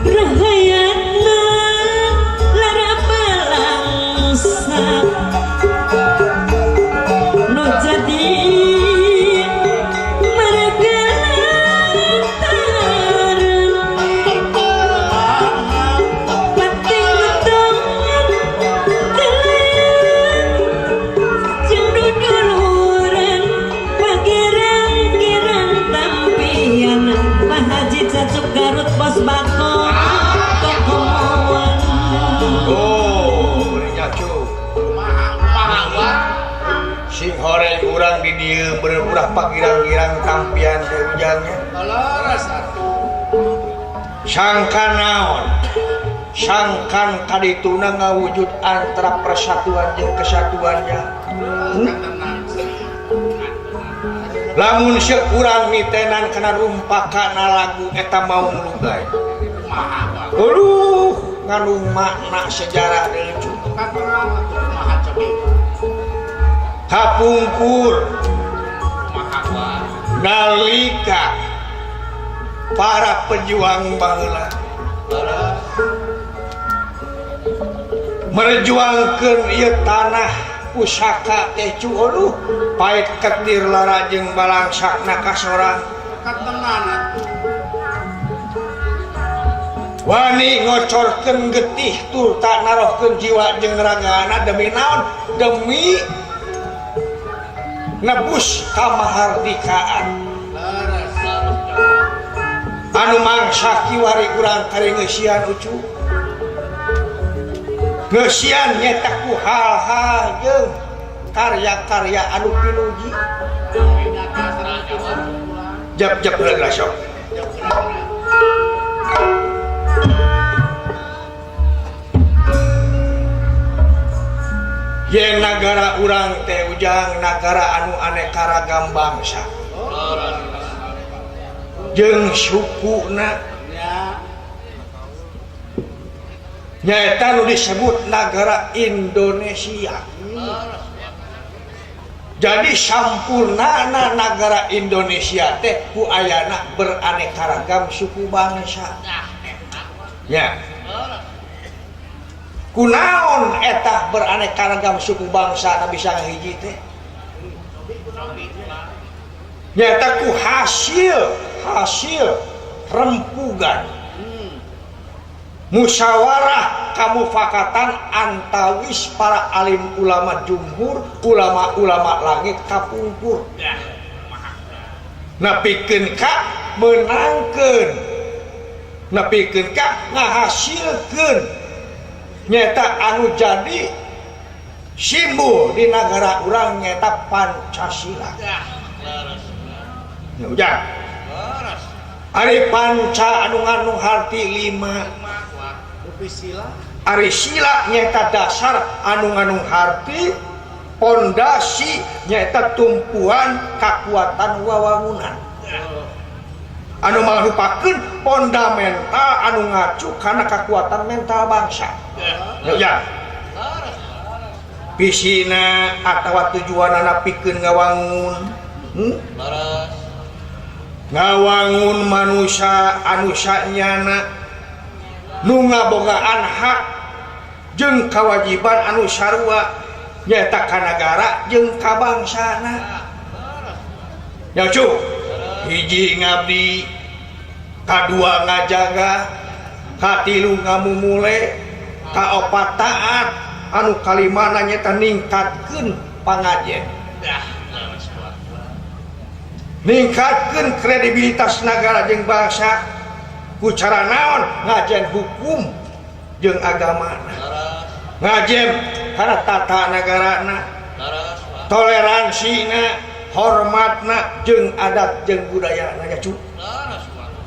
Rahayana lara balangsa nu jadi margalantaran pating betongan kalian jeung duduluran pagerang-gerang tampian Pak Haji Cacuk Garut bos bako kokomoan. Oh, beri nyacu. Kumaha kumaha wah. Sing horeng urang di dieu bener ulah pagirang-girang tampian teh ujangnya. Sangka naon? Sangkan kadituna ngawujud antara persatuan jeung kesatuannya. Lamun seuk urang mitenan kana rumpakana lagu eta mau lugai. Aduh, ngandung makna sejarah deui. Kapungkur nalika para pejuang baheula merjuangkeun ieu tanah pusaka teh cu aduh pait ketir lara jeung balangsakna kasorang wani ngocorkeun getih tur tak narohkeun jiwa jeung ragana demi naon demi nebus kamahardikaan anu mangsa kiwari urang karingeusian ucu ngeusian nyeta ku hal-hal jeung karya-karya anu pinuji jap-jap heula sok yen nagara urang teh ujang nagara anu aneka ragam bangsa jeung sukuna nyaeta nu disebut nagara Indonesia. Jadi sampurnana nagara Indonesia teh ku ayana beraneka ragam suku bangsa. Nya. Kunaon eta beraneka ragam suku bangsa na bisa ngahiji teh? Nyaeta ku hasil rempugan musyawarah kamufakatan antawis para alim ulama jumhur ulama-ulama langit kapungkur nepikeun ka meunangkeun nepikeun ka ngahasilkeun nyaeta anu jadi simbol di nagara urang nyaeta Pancasila. Ya ujang. Ari panca anu ngandung harti 5. Ari sila nyaeta dasar anu ngandung harti pondasi nyaeta tumpuan kakuatan wawangunan. Anu mangrupakeun fondamental anu ngacu kana kakuatan mental bangsa. Ya. Visina atawa tujuanana pikeun ngawangun. Ngawangun manusia anu sanyana nu ngabogaan hak jeung kawajiban anu sarua nyaeta ka nagara jeung ka bangsana. Ya cu, hiji ngabdi, kadua ngajaga, katilu ngamumule, kaopat taat, anu kalimana nyaeta ningkatkeun pangajen. Ningkatkeun kredibilitas nagara jeung bangsa ku cara naon ngajen hukum jeung agamana. Ngajen kana tata nagarana, toleransina, hormatna jeung adat jeung budayana nya cu.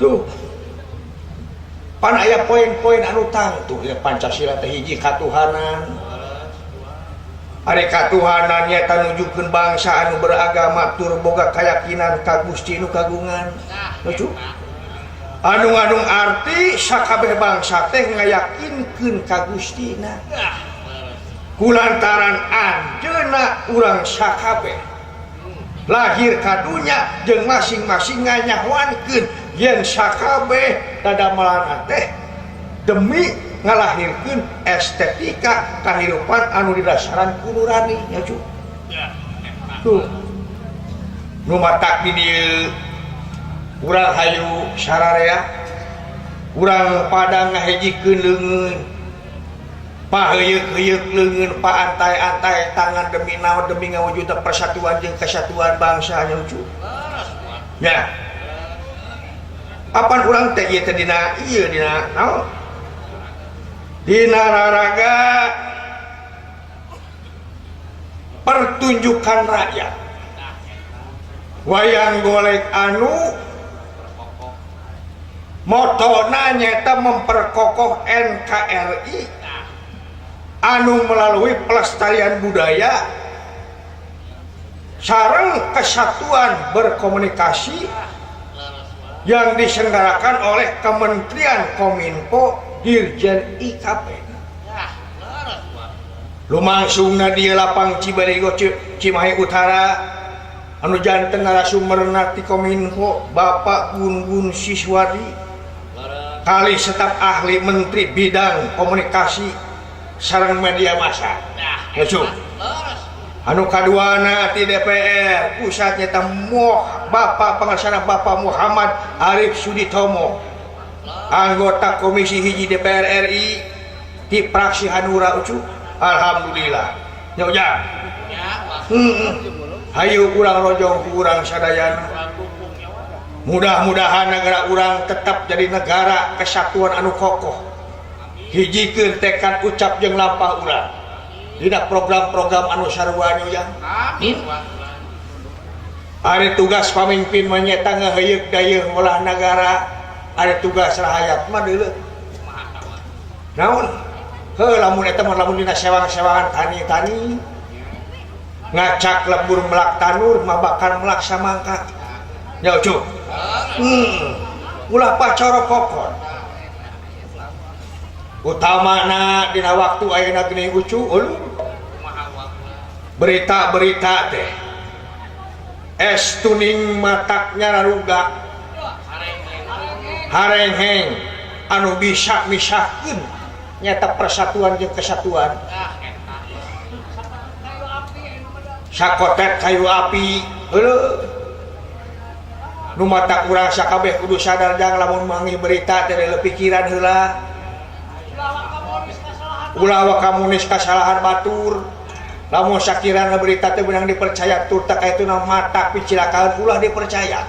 Tuh. Pan aya poin-poin anu tangtu ya Pancasila teh hiji katuhanan. Ari katuhanan nyaeta nunjukkeun bangsa anu beragama tur boga kayakinan ka Gusti nu kagungan. Lucu. Anu ngandung arti sakabeh bangsa teh ngayakinkeun ka Gustina. Kulantaran anjeunna urang sakabeh lahir ka dunya jeung masing-masing nganyahoankeun yen sakabeh dadamelan teh demi ngalahirkeun estetika kahirupan anu didasaran ku nurani nya cu. Tuh. Nu matak di dieu urang hayu sararea urang pada ngahijikeun leungeun paheuyeuk-heuyeuk leungeun paantai-antai tangan demi naon demi ngawujudna persatuan jeung kesatuan bangsa nya cu. Nya. Apan urang teh ieu teh dina ieu dina naon? Dina raraga pertunjukan rakyat. Wayang golek anu motona nyaeta memperkokoh NKRI anu melalui pelestarian budaya sareng kesatuan berkomunikasi yang diselenggarakan oleh Kementerian Kominfo Dirjen IKP. Lumangsungna di lapang Cibarigo Cimahi Utara anu janten narasumberna ti Kominfo Bapak Gun Gun Siswadi kali staf ahli Menteri Bidang Komunikasi sareng Media Massa. Hecu. Anu kaduana ti DPR pusat nyata Bapak Pengacara Bapak Muhammad Arif Suditomo anggota Komisi Hiji DPR RI ti fraksi Hanura Ucu. Alhamdulillah. Nya ujang. Hayu urang rojong ku urang sadayana. Mudah-mudahan negara urang tetap jadi negara kesatuan anu kokoh. Hijikeun tekad ucap jeung lampah urang. Dina program-program anu sarua nya ujang. Amin. Ari tugas pamimpin mah nyaeta ngaheuyeuk dayeuh ngolah nagara, ari tugas rahayat mah deuleu. Naon? Heuh lamun eta mah lamun dina sewang-sewangan tani-tani ngacak lebur melak tanur mabakan melak samangka. Nya ucup. Ulah pacoro kokon. Utamana dina waktu ayeuna geuning ucu ulu. Berita-berita teh es tuning mataknya raruga harengheng anu bisa misahkeun nyata persatuan jeung kesatuan sakotet kayu api heueuh nu matak urang sakabeh kudu sadar jang lamun manggih berita teh leuh pikiran heula ulah wa komunis kasalahan batur lamun sakirana berita teh beunang dipercaya tur tak itu na mata picilakaeun ulah dipercaya.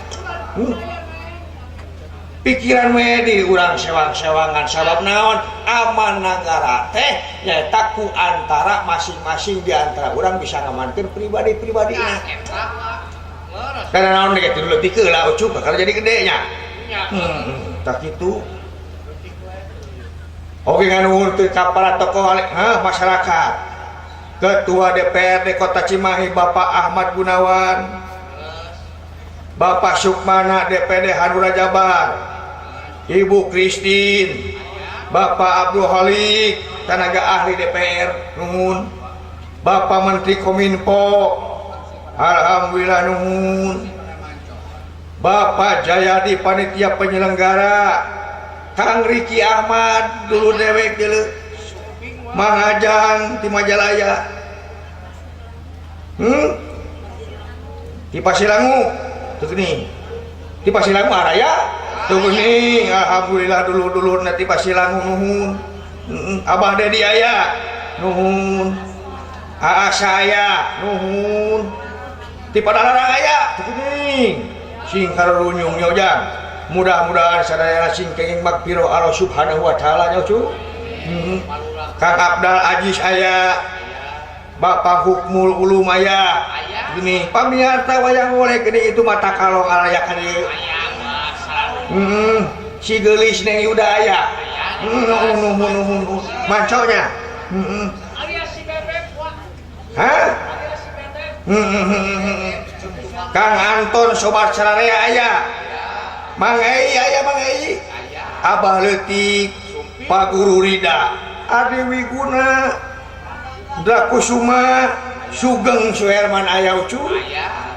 Pikiran we di urang sewang-sewangan sabab naon aman nagara teh nyaeta ku antara masing-masing di antara urang bisa ngamankeun pribadi-pribadina. Karena naon ge teu leutik heula ucup bakal jadi gede nya. Tak kitu. Oke nganuhun teu ka para tokoh masyarakat. Ketua DPRD Kota Cimahi Bapak Ahmad Gunawan, Bapak Sukmana DPD Hanura Jabar, Ibu Christine, Bapak Abdul Khalik tenaga ahli DPR nuhun, Bapak Menteri Kominfo alhamdulillah nuhun, Bapak Jayadi panitia penyelenggara, Kang Riki Ahmad dulu dewek dulu Mahajang di Majalaya, di Pasilangu tuh nih, di Pasilangu araya tuh nih, alhamdulillah dulu-dulu nanti Pasilangu nuhun, Abah Dedi aya nuhun, Aa saya nuhun, di Padalarang aya tuh nih, sing karunyung nya ujang, mudah-mudahan sadayana sing kenging magfirah Allah Subhanahu wa taala nya cu. Kang Abdal Aziz aya, Bapak Hukmul Ulum aya, gini pamiarsa wayang golek gini itu mata kalong alaya ka dieu. Si geulis Neng Yuda aya. Nuhun nuhun nuhun. Manconya. Hah? Kang Anton Sobat Sararea aya. Mang Ei aya Mang Ei. Abah Leutik, Pak Guru Rida, Adi Wiguna, Drakusuma, Sugeng Suherman aya ucu,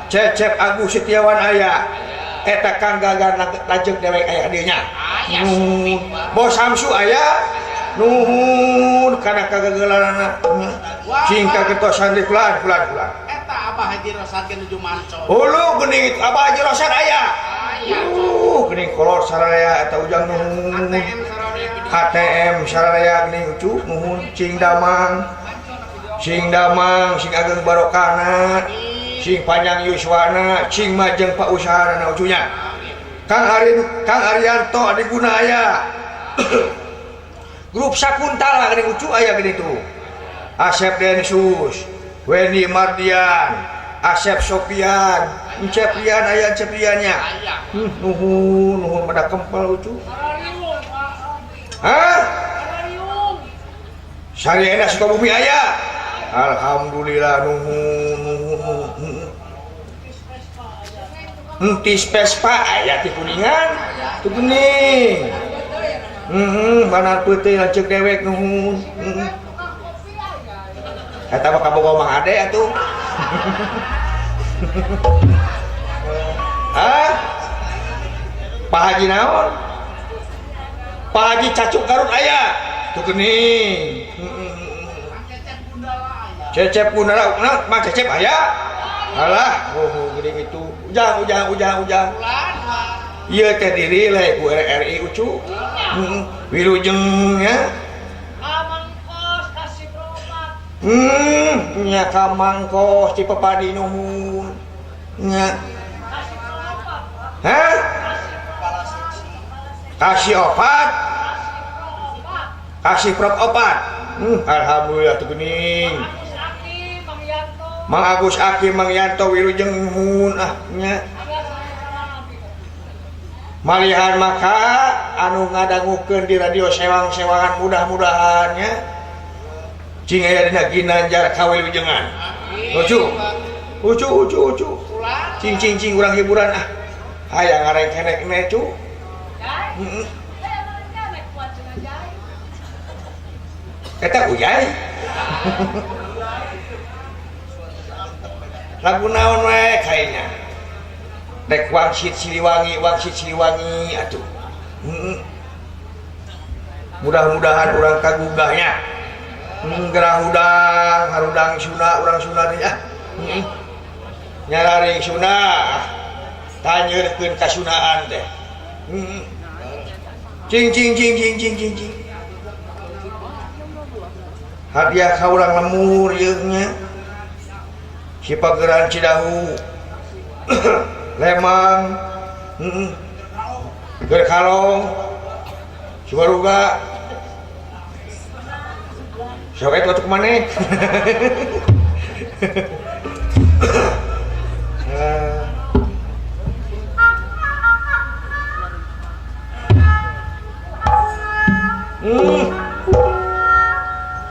Cecep Agus Setiawan aya, eta Kang Gagar lajeng dewek aya dieu nya. Nuhun. Bos Samsu aya, nuhun kana kagagalanana. Sing kagetosan di kulan kulan kulan. Eta Abah Haji Rosad ge nuju manco. Hulu geuning Abah Haji Rosad aya. Geuning kolor sararea eta ujang nuhun. ATM sararea geuning ucu nuhun cing damang. Sing damang, sing ageng barokana, sing panjang yuswana, sing majeng pausahaana ucunya. Kang Arin, Kang Arianto Adiguna aya. Grup Sakuntala geuning ucu aya geuning tuh. Asep Densus, Weni Mardian, Asep Sopian, Ceprian aya Cepriannya. Nuhun nuhun pada kempel lucu. Hah? Sariena Sukabumi aya. Alhamdulillah nuhun nuhun. Entis Vespa aya ti Kuningan. Tu geuning. Banar peuting lanceuk dewek nuhun. Eta mah kabogoh Mang Ade atuh. Hah? Pak Haji naon? Pak Haji Cacuk Garut aya. Tuh geuning. Cecep Gundala, nah, Mang Cecep aya. Alah, oh geuning itu. Ujang ujang ujang ujang. Ieu teh dirilai ku RRI ucu. Wilujeng nya. Nya ka Mangkos Cipepadi nuhun. Nya. Hah? Kasih opat. Kasih prop opat. Alhamdulillah tuh geuning. Mang Agus Aki Mang Yanto wilujeng nuhun ah nya. Malihan maka anu ngadangukeun di radio sewang-sewangan mudah-mudahan nya. Cing aya dina ginanjar kawilujengan. Lucu. Lucu lucu lucu. Cing cing cing urang hiburan ah. Hayang ngarengkenek cu. Heeh. Eta uyai. Lagu naon we kayaknya. Rek wangsit Siliwangi, wangsit Siliwangi atuh. Heeh. Mudah-mudahan urang kagugahnya. Gerah hudang, harudang Sunda, urang Sunda teh ah. Nyararing Sunda. Tanyeurkeun kasunaan teh. Cing cing cing cing cing cing cing. Hadiah ka urang lemur ieu nya. Si Pageran Cidahu. Lemang. Heeh. Gerkalong. Suwaruga. Sok eta atuh maneh.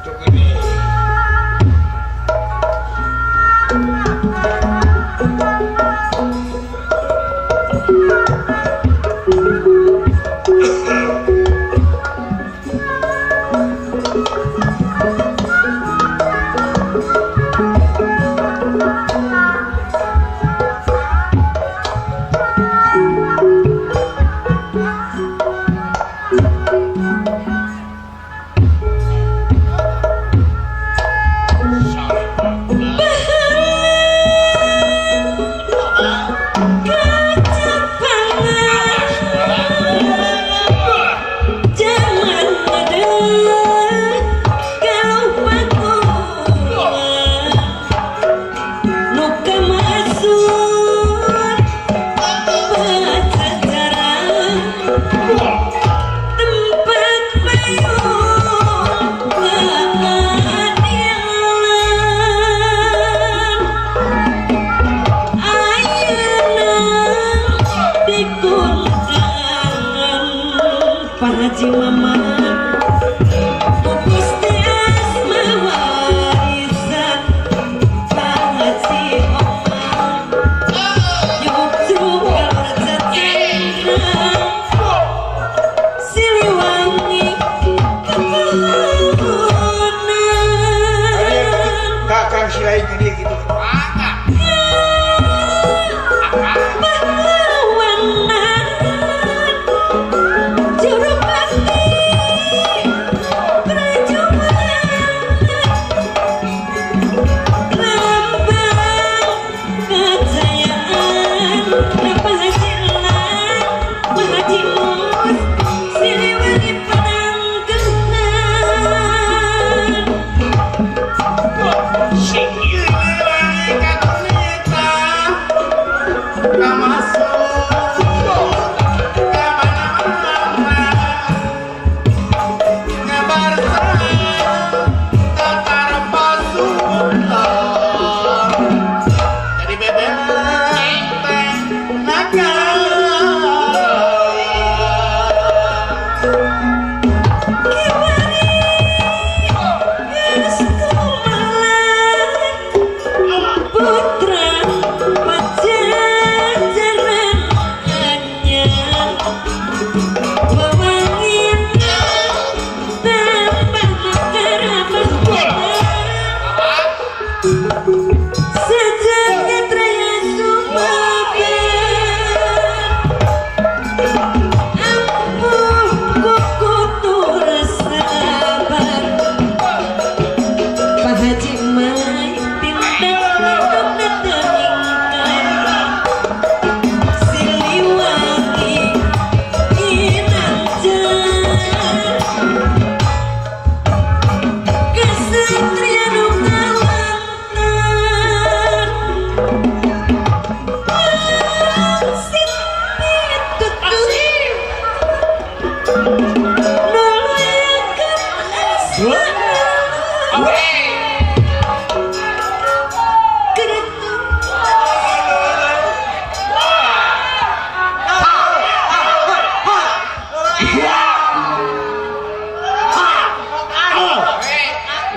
Cuk ini.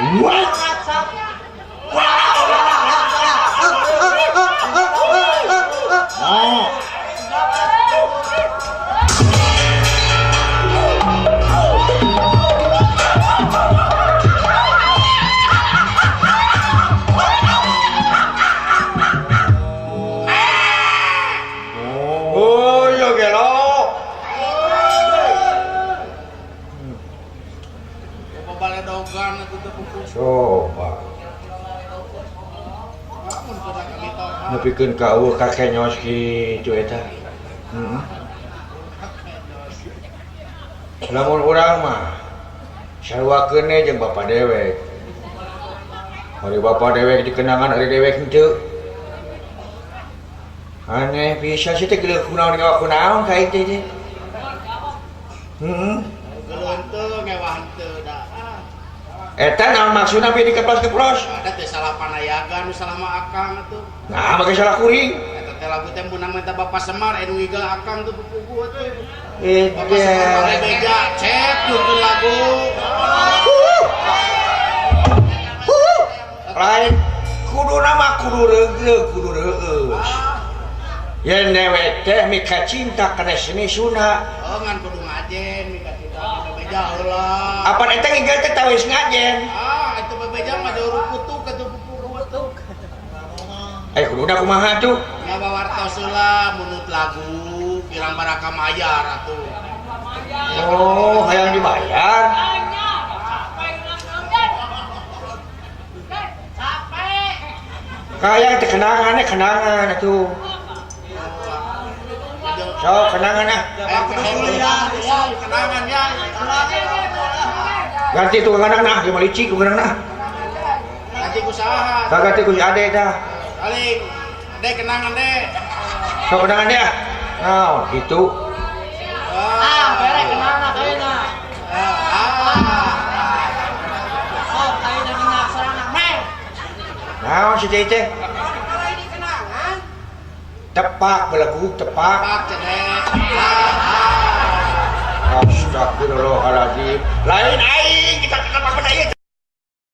What? Oh. Oh, yo gelo. Coba. Nepikeun ka eueuh ka kenyos kitu eta. Heeh. Lamun urang mah saruakeun jeung bapa dewek. Ari bapa dewek dikenangan ari dewek henteu. Aneh bisa sih teh geuleuh kunaon ngewa kunaon ka ieu teh. Heeh. Geuleuh henteu ngewa henteu da. Eta naon maksudna pi dikeplos-keplos? Ada teh salah panayaga nu salah mah akang atuh. Nah, make salah kuring. Eta teh lagu teh meunang minta Bapak Semar anu ngigel akang tuh pupugu atuh. Eta. Bapak Semar bare beja cep nyungkeun lagu. Lain kuduna mah kudu reugreug, kudu reueus. Yen dewek teh mika cinta kana seni Sunda. Oh, ngan kudu ngajen mika cinta bebeja heula. Apan eta ngigel teh tawis ngajen. Ah, itu bebeja mah jauh kutuk atuh pupugu atuh. Eh kuduna kumaha tuh? Nya bawartos heula munut lagu pirang baraka mayar atuh. Oh, hayang dibayar. Kayang teh kenangan kenangan atuh. So, kenangan ah. Kenangan ya. Ganti tukang kenang nah, gimana licik tukang kenang nah. Ganti ku saha? Ganti ku si Ade dah. Balik. Ade kenangan deh. So kenangan dia. Nah, gitu. Ah, bere kenangan ayeuna. Ah. Oh, ayeuna dina sorangan meng. Naon si teh? Tepak belegug tepak. Tepak ceneh. Astagfirullahaladzim. Lain aing.